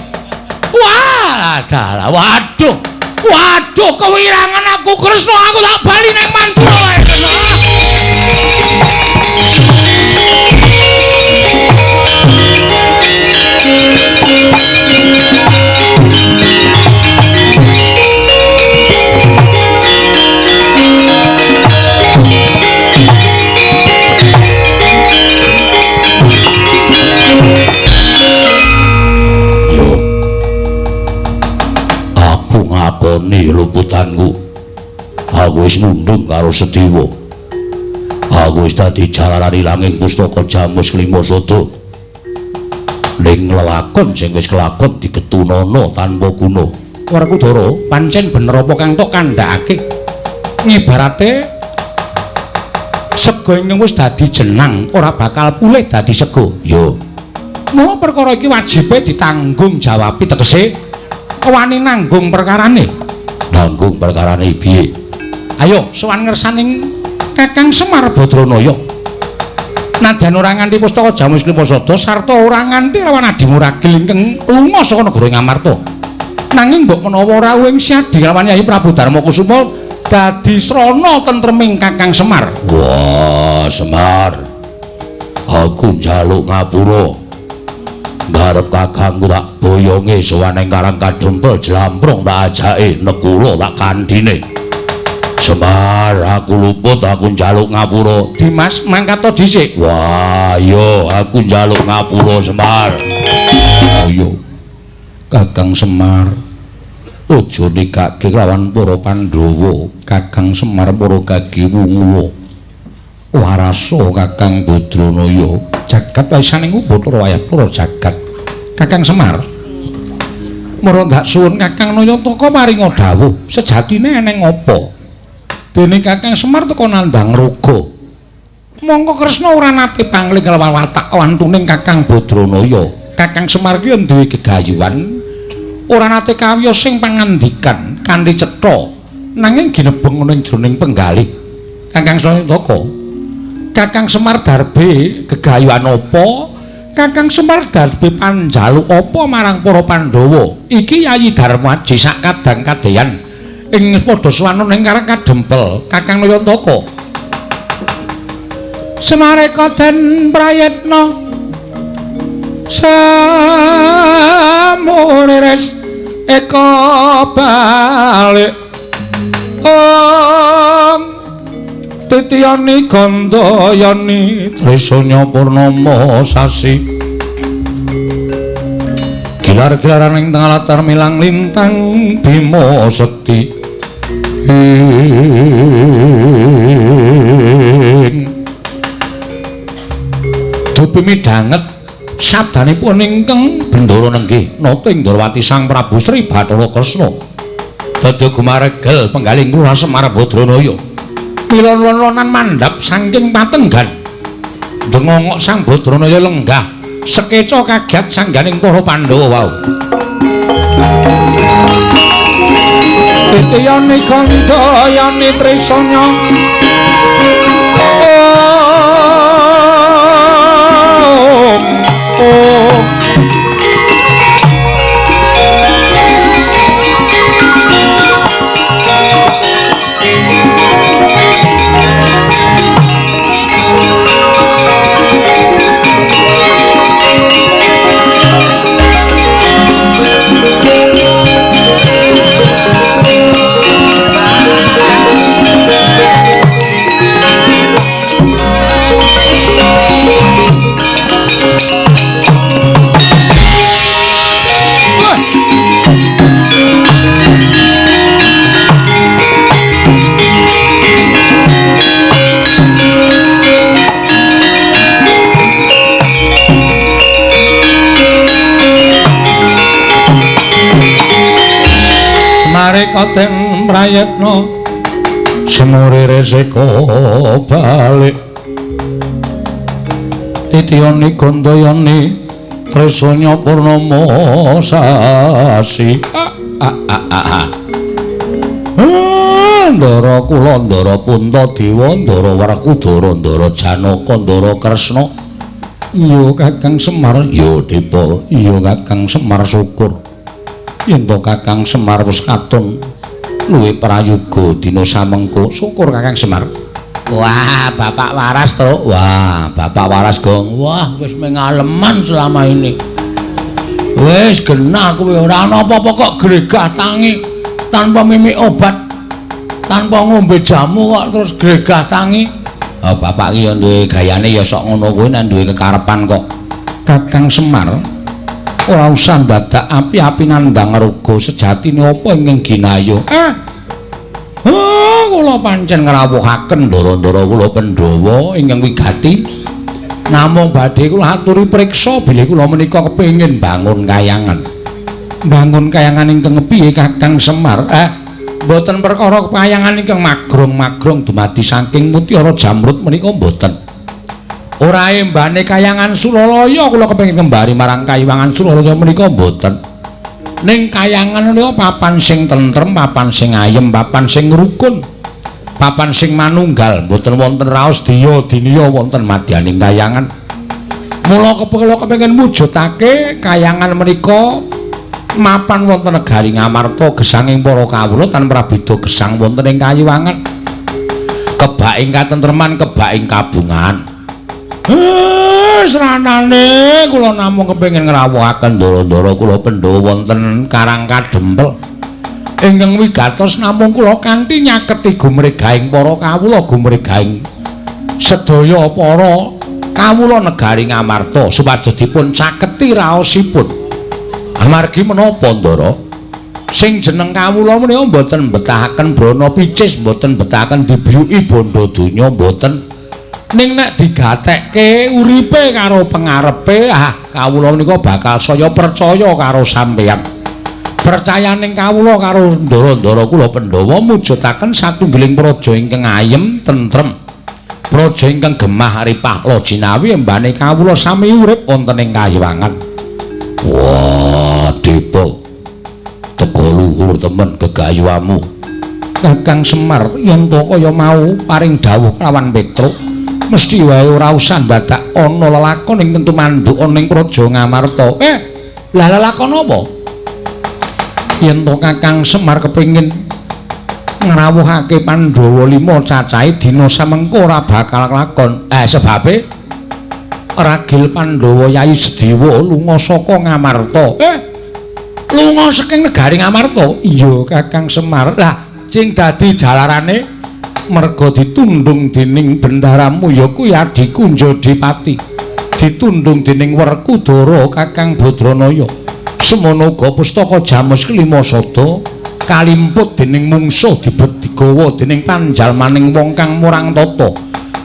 Wah, dalah waduh. Waduh, kewirangan aku Kresna, aku tak bali ning Mandura wae Kresna. Yo. Aku ngakoni luputanku. Aku wis nundung karo Sedewa. Aku wis dadi jalaran ilanging pustaka Jamus Klima Sada. Ning lelakon sing wis kelakon digetunana tanpa guna. Werkudara, pancen bener apa kang tok kandhakake? Ngibarate sega ingkang wis dadi jenang ora bakal pulih dadi sega. Yo. Mula perkara iki wajibe ditanggung jawabi, tegese wani nanggung perkarane. Nanggung perkarane piye? Ayo sowan ngersaning Kakang Semar Badranaya. Nadyan ora nganti pustaka Jamus Klima Sada sarta ora nganti lawan Adimuragil ingkang lunga saka negara Ngamarta. Nanging mbok menawa rawuhing Syadi lawan Yayi Prabu Darma Kusuma dadi srana tentreming Kakang Semar. Wah, Semar. Aku njaluk ngapura. Ngarep kakangku tak boyonge sowan ing Karang Kadempel jlamprong tak ajake nekula tak kandhine. Semar, aku luput, aku njaluk ngapura. Dimas, mangkat to dhisik. Wah, iya, aku njaluk ngapura Semar. Ayo. Kakang Semar, aja nikake lawan para Pandhawa. Kakang Semar para gagi wunguwa. Warasa Kakang Badranaya, jagat waisaning Bathara Wayapura jagat. Kakang Semar, mara ndak suwun Kakang Nayantaka paringa dawuh, sejatine eneng apa? Dene Kakang Semar teka nandhang raga. Mongko Kresna ora nate pangling lawan watak wantuning Kakang Badranaya. Kakang Semar ki duwe gegayuhan, ora nate kawiyos sing pangandikan kanthi cetha, nanging ginebeng ana ing jroning penggalih. Kakang Nayantaka, Kakang Semar darbe gegayuhan apa? Kakang Semar darbe panjaluk apa marang para Pandhawa? Iki Yayi Darmaji sak kadang kadeyan ing padha suwana ing Karang Kadempel. Kakang Nayantaka, Semareka den prayitna samuriris eka balik om titiyani gandayani trisanya purnama sasi gilar-gilaran ing tengah latar milang lintang Bima Sekti dupi midhanget sabdanipun ingkang Bendara Nenggih nata ing Ndrawati Sang Prabu Sri Bathara Kresna dadi gumaregel penggalih kula Semar Badranaya milon-lonan mandhap saking patenggan dengongok Sang Badranaya lenggah sekeca kaget sangganing para Pandhawa wau. Titiyani gandayani trisanya om om Semareka den prayitna semuriris eka balik titiyani gandayani trisanya purnama sasi. Ndara kula ndara Puntadewa ndara Werkudara ndara Janaka ndara Kresna. Iya Kakang Semar, iya Depa, iya Kakang Semar syukur yen to Kakang Semar wis katon luwih prayoga dina samengko. Syukur Kakang Semar. Wah, bapak waras to. Wah, bapak waras gong. Wah, wis mengaleman selama ini. Wis genah kowe ora ana apa-apa kok gregah tangi tanpa mimik obat, tanpa ngombe jamu kok terus gregah tangi. Oh, bapak ki ya duwe gayane ya sok ngono kuwi nek duwe kekarepan kok. Kakang Semar ora usah dadak api-api nandhang raga sejatine apa ingkang ginayo. Kula pancen ngrawuhaken ndara-ndara kula Pandhawa ingkang wigati. Namung badhe kula aturi priksa bilih kula menika kepengin bangun kayangan. Bangun kayangan ingkang piye Kakang Semar? Mboten perkara kayangan ingkang magrong-magrong dumadi saking mutiara jamrut menika mboten. Ora embane kayangan Suralaya kula kepengin kembali marang kayangan Suralaya menika mboten. Ning kayangan menika papan sing tentrem, papan sing ayem, papan sing rukun, papan sing manunggal, mboten wonten raos diya diniya wonten madyaning kayangan. Mula kula kepengin mujudake kayangan menika mapan wonten negari Ngamarta gesanging para kawula tan prabida gesang wonten ing kayiwangan. Kebak ing katentreman, kebak ing kabungan. Sranane kula namung kepengin ngrawuhaken ndara-ndara kula Pandhawa wonten Karang Kadempel. Ingkang wigatos namung kula kanthi nyaketi gumregahing para kawula, gumregahing sedaya para kawula negari Ngamarta supados dipun caketi raosipun. Amargi menapa, Ndara? Sing jeneng kawula menika mboten betahaken brana picis, mboten betahaken dibiyuki bondo donya, mboten. Ning nek digatekke uripe karo pengarepe, ah kawula menika bakal saya percaya karo sampeyan. Percayaning kawula karo ndara-ndara kula Pandhawa mujudaken satunggiling praja ingkang ayem tentrem, praja ingkang gemah ripah loh jinawi embane kawula sami urip wonten ing kayiwangan. Wah, Depa, teka luhur temen gegayuhamu. Kakang Semar, yen to kaya mau paring dawuh kelawan Petruk, mesti wae ora usah dadak ana lelakon ing tentu manduk ana ing praja Ngamarta. Lah lelakon apa? Yen to Kakang Semar kepengin ngrawuhake Pandhawa 5 cacahe dina samengko ora bakal lakon. Sebabe ragil Pandhawa Yayi Sedewa lunga saka Ngamarta. Lunga saking negari Ngamarta? Iya, Kakang Semar. Lah, sing dadi jalarane merga ditundung dening bendaharamu ya kuwi adhiku Njodipati. Ditundung dening Werkudara Kakang Badranaya. Semono uga pustaka Jamus Kelima Sada kalimput dening mungsuh dibet digawa dening panjalmaning wong kang murang tata.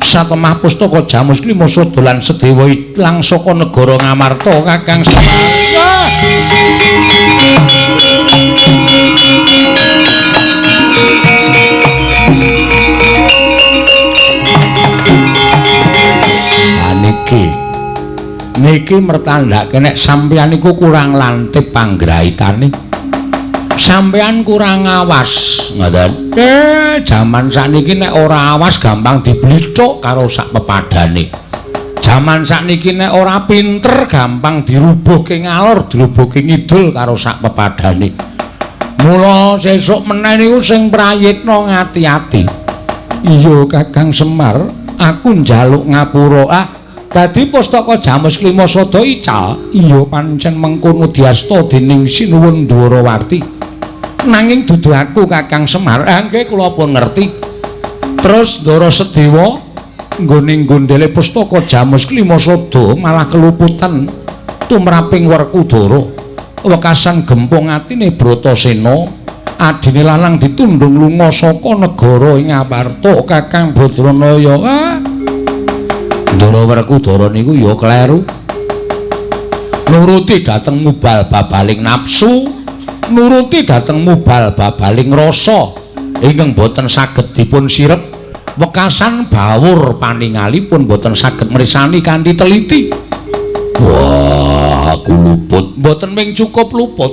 Satemah pustaka Jamus Kelima Sada lan Sedewa ilang saka negara Ngamarta, Kakang Semar. Niki niki mertandhake nek sampeyan niku kurang lantip panggraitane. Sampeyan kurang awas, ngoten. Jaman sakniki nek ora awas gampang diblithuk karo sak pepadane. Jaman sakniki nek ora pinter gampang dirubuhke ngalor, dirubuhke ngidul karo sak pepadane. Mula sesuk meneh niku sing prayitna ngati-ati. Iya, Kakang Semar, aku njaluk ngapura. Ah, dadi pustaka Jamus Klima Sada ical. Iya, pancen mengkono diasta dening Sinuwun Dwarawati. Nanging dudu aku Kakang Semar. Nggih, kula pun ngerti. Terus Ndara Sedewa nggone gondele pustaka Jamus Klima Sada malah keluputan tumraping Werkudara. Wekasan gempung atine Bratasena, adine lanang ditundung lunga saka negara ing Ngamarta, Kakang Badranaya. Ndara Werkudara niku ya kleru. Nuruti dhateng mubal babaling nafsu, nuruti dhateng mubal babaling rasa ingkang boten saged dipun sirep. Wekasan bawur paningalipun boten saged mrisani kanthi teliti. Wah, aku luput. Mboten ming cukup luput.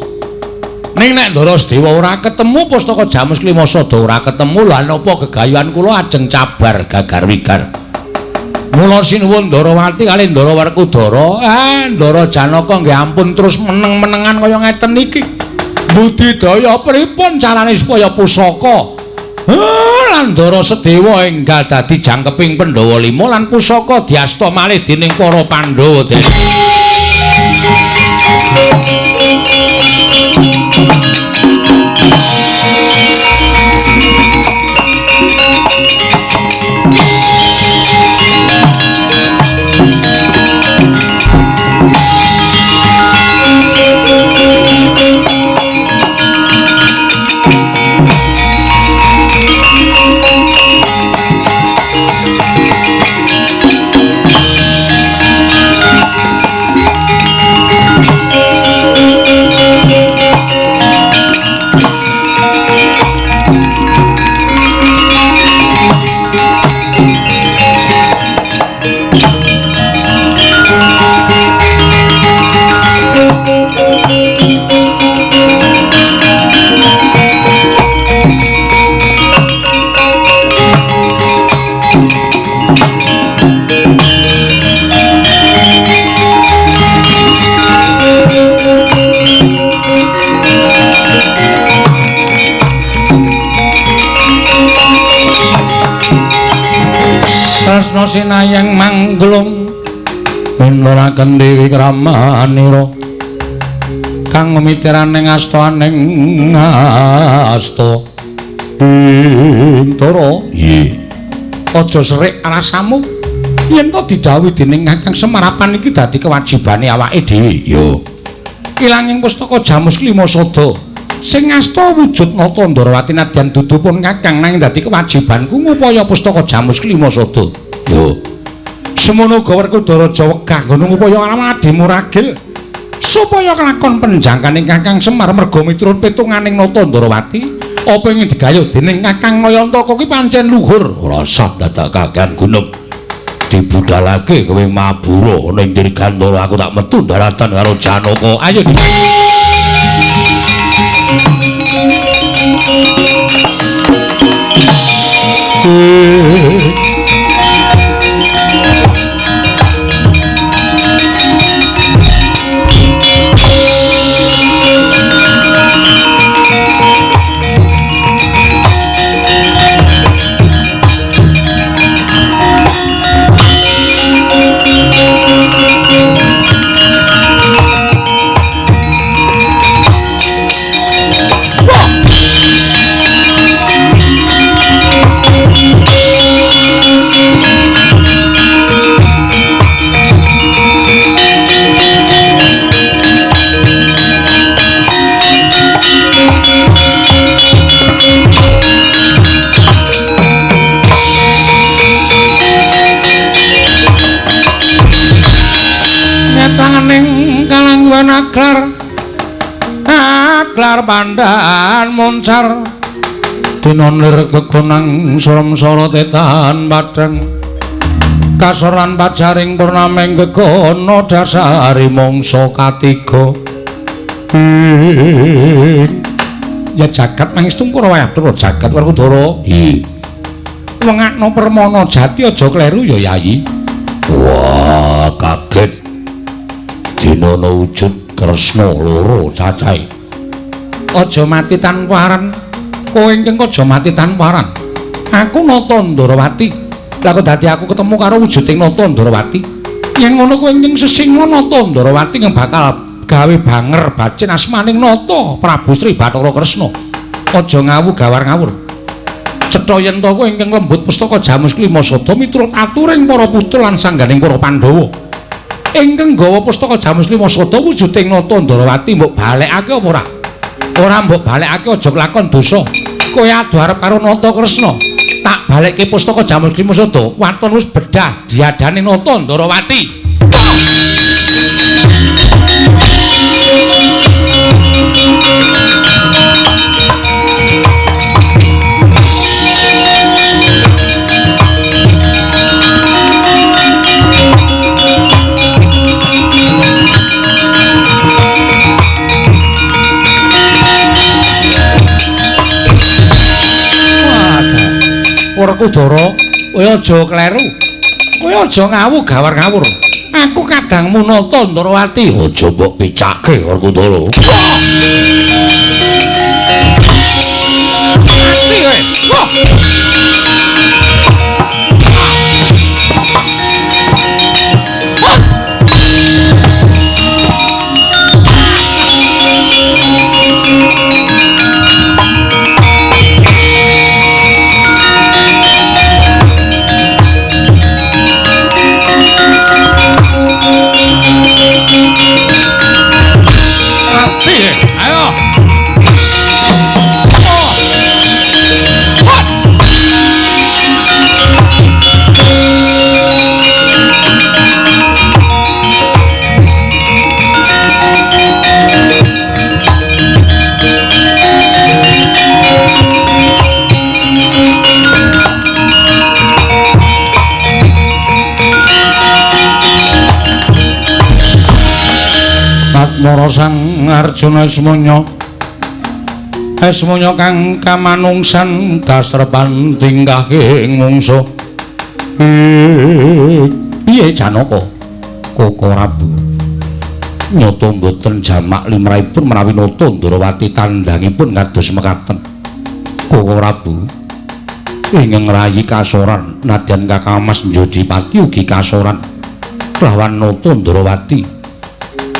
Ning nek Ndara Sedewa ora ketemu pustaka Jamus Klima Sada ora ketemu, lha napa gegayuhan kula ajeng cabar gagar wigar. Mula sinuwun Ndarawati kalih Ndara Werkudara, Ndara Janaka nggih ampun terus meneng-menengan kaya ngeten iki. Budidaya pripun carane supaya pusaka lan Ndara Sedewa enggal dadi jangkeping Pandhawa 5 lan pusaka diasta malih dening para Pandhawa. Tresna sinayang mangglung minuraken Dewi Kramanira. Kang mitirane ngastaning ngasta. Ing Ndara, nggih. Aja serik rasamu. Yen to didhawuhi dening Kakang Semarapan iki dadi kewajibane awake dhewe. Yo. Ilanging pustaka Jamus Klima Sada sing ngasta wujud Nata Ndrawati nadyan dudupun Kakang nanging dadi kewajibanku ngupaya pustaka Jamus Klima Sada. Yo. Semono uga Werkudara aja wegah nggono ngupaya adimu ragil supaya kelakon penjangkaning Kakang Semar merga miturut pitunganing Nata Ndrawati apa ing digayuh dening Kakang Nayantaka ki pancen luhur. Ora usah dadak kakean gunem. Dibudalake kowe mabura ning Dirgantara, aku tak metu daratan karo Janaka. Ayo. Tanganing kalangguhan aglar aglar pandhan moncar dinonir kegonang surem-sara tetan padhang kasoran pajaring purnameng gegono dasari mangsa katiga. Ya jagat mangestu Kurawa atur jagat Werkudara. Hi. Wengakno permana jati aja kleru ya Yayi. Wah, kaget. Dinono wujud Kresna loro cacahe. Aja mati tanpa aran. Kowe ingkang aja mati tanpa aran. Aku Nata Ndrawati. Lah kok dadi aku ketemu karo wujuding Nata Ndrawati. Yen ngono kowe ingkang sesinga Nata Ndrawati kang bakal gawe banger bacin asmaning Nata Prabu Sri Bathara Kresna. Aja ngawu gawar ngawur. Cetha yen to kowe ingkang lembut pustaka Jamus Klima Sada miturut aturing para putra lan sangganing para Pandhawa. Ingkang gawa pustaka Jamus Klima Sada wujuding Nata Ndrawati mbok balekake apa ora? Ora mbok balekake aja kelakon dosa. Kowe adu arep karo Nata Kresna. Tak balekke pustaka Jamus Klima Sada, waton wis bedah diadane Nata Ndrawati. Werkudara, kowe aja kleru. Kowe aja ngawu gawar ngawur. Aku kadangmu Nata Ndrawati. Aja mbok picake Werkudara. Mati kowe. Wah. Ayo. Mara Sang Arjuna Esmanya Esmanya kang kamanungsan dasrepan tingkahing mungsa. Piye Janaka? Koko Prabu nyata mboten jamak limrahipun menawi nata Ndrawati tandhangipun kados mekaten. Koko Prabu ingkang ngrayi kasoran nadyan Kakang Mas Njodipati ugi kasoran kelawan nata Ndrawati.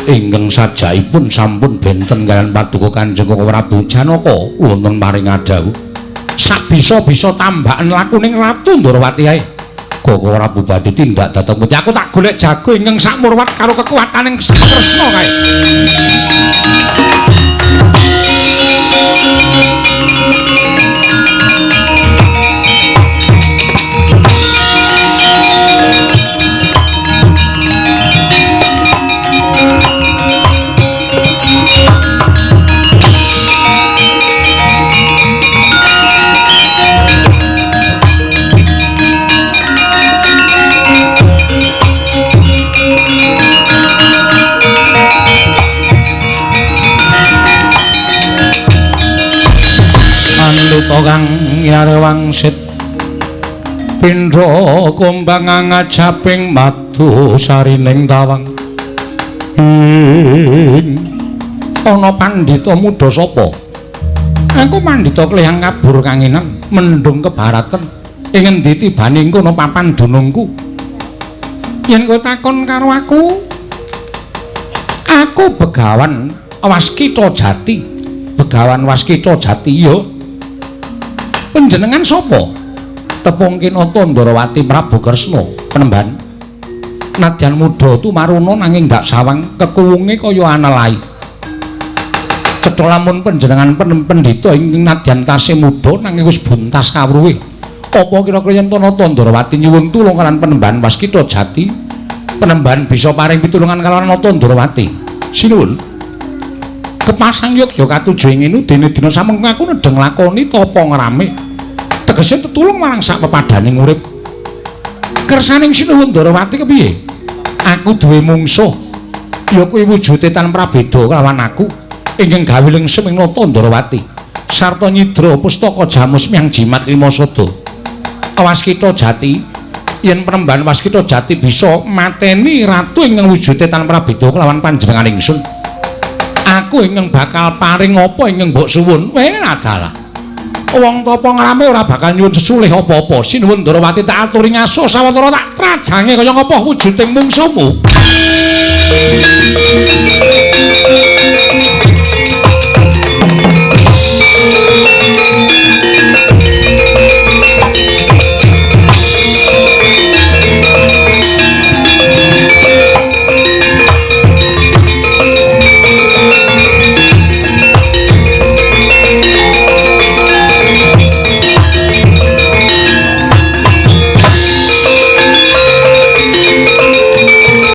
Ingkang sajaipun sampun benten kaliyan paduka Kanjeng Koko Prabu Janaka wonten paring adhawuh. Sak bisa-bisa tambahan lakuning Ratu Ndorowati ae. Koko Prabu badhe tindak dhateng pundi? Aku tak golek jago ingkang sakmurwat karo kekuataning Kresna kae. Pandhita kang yare wangsit pindha kumbang ngajaping madu sarining tawang. Ing ana pandhita muda sapa? Aku pandhita klihang kabur kanginan mendung kebaratan. Ing endi tibane kono papan dunungku? Yen kowe takon karo aku, aku Begawan Waskita Jati. Begawan Waskita Jati ya. Panjenengan sapa? Tepung kinata Ndorowati Prabu Kresna penemban. Nadyan muda tumaruna nanging ndak sawang kekuwunge kaya anelai. Cetha lamun panjenengan pendhita ingkang nadyan tasih muda nanging wis buntas kawruhe. Apa kira-kira yen Nata Ndorowati nyuwun tulung kaliyan penemban Waskita Jati, penemban bisa paring pitulungan kalawan Nata Ndorowati? Sinuwun. Kepasang yogya katuju ing ngene dene dina samengko aku nedheng lakoni tapa ngrame. Tegese tetulung marang sak pepadaning urip. Kersaning Sinuwun Ndorowati kepiye? Aku duwe mungsuh. Ya kuwi wujude tan prabeda kelawan aku ingkang gawe lengsem ing Nata Ndorowati. Sarta nyidra pustaka jamus miang jimat lima sada. Waskita Jati, yen penemban Waskita Jati bisa mateni ratu ingkang wujude tan prabeda kelawan panjenengan ingsun. Aku ingkang bakal paring apa ingkang mbok suwun? Weh adalah. Wong tapa ngrame ora bakal nyuwun sesulih apa-apa. Sinuwun Ndorowati tak aturi ngaso sawetara tak trajange kaya ngapa wujuding mungsuhmu.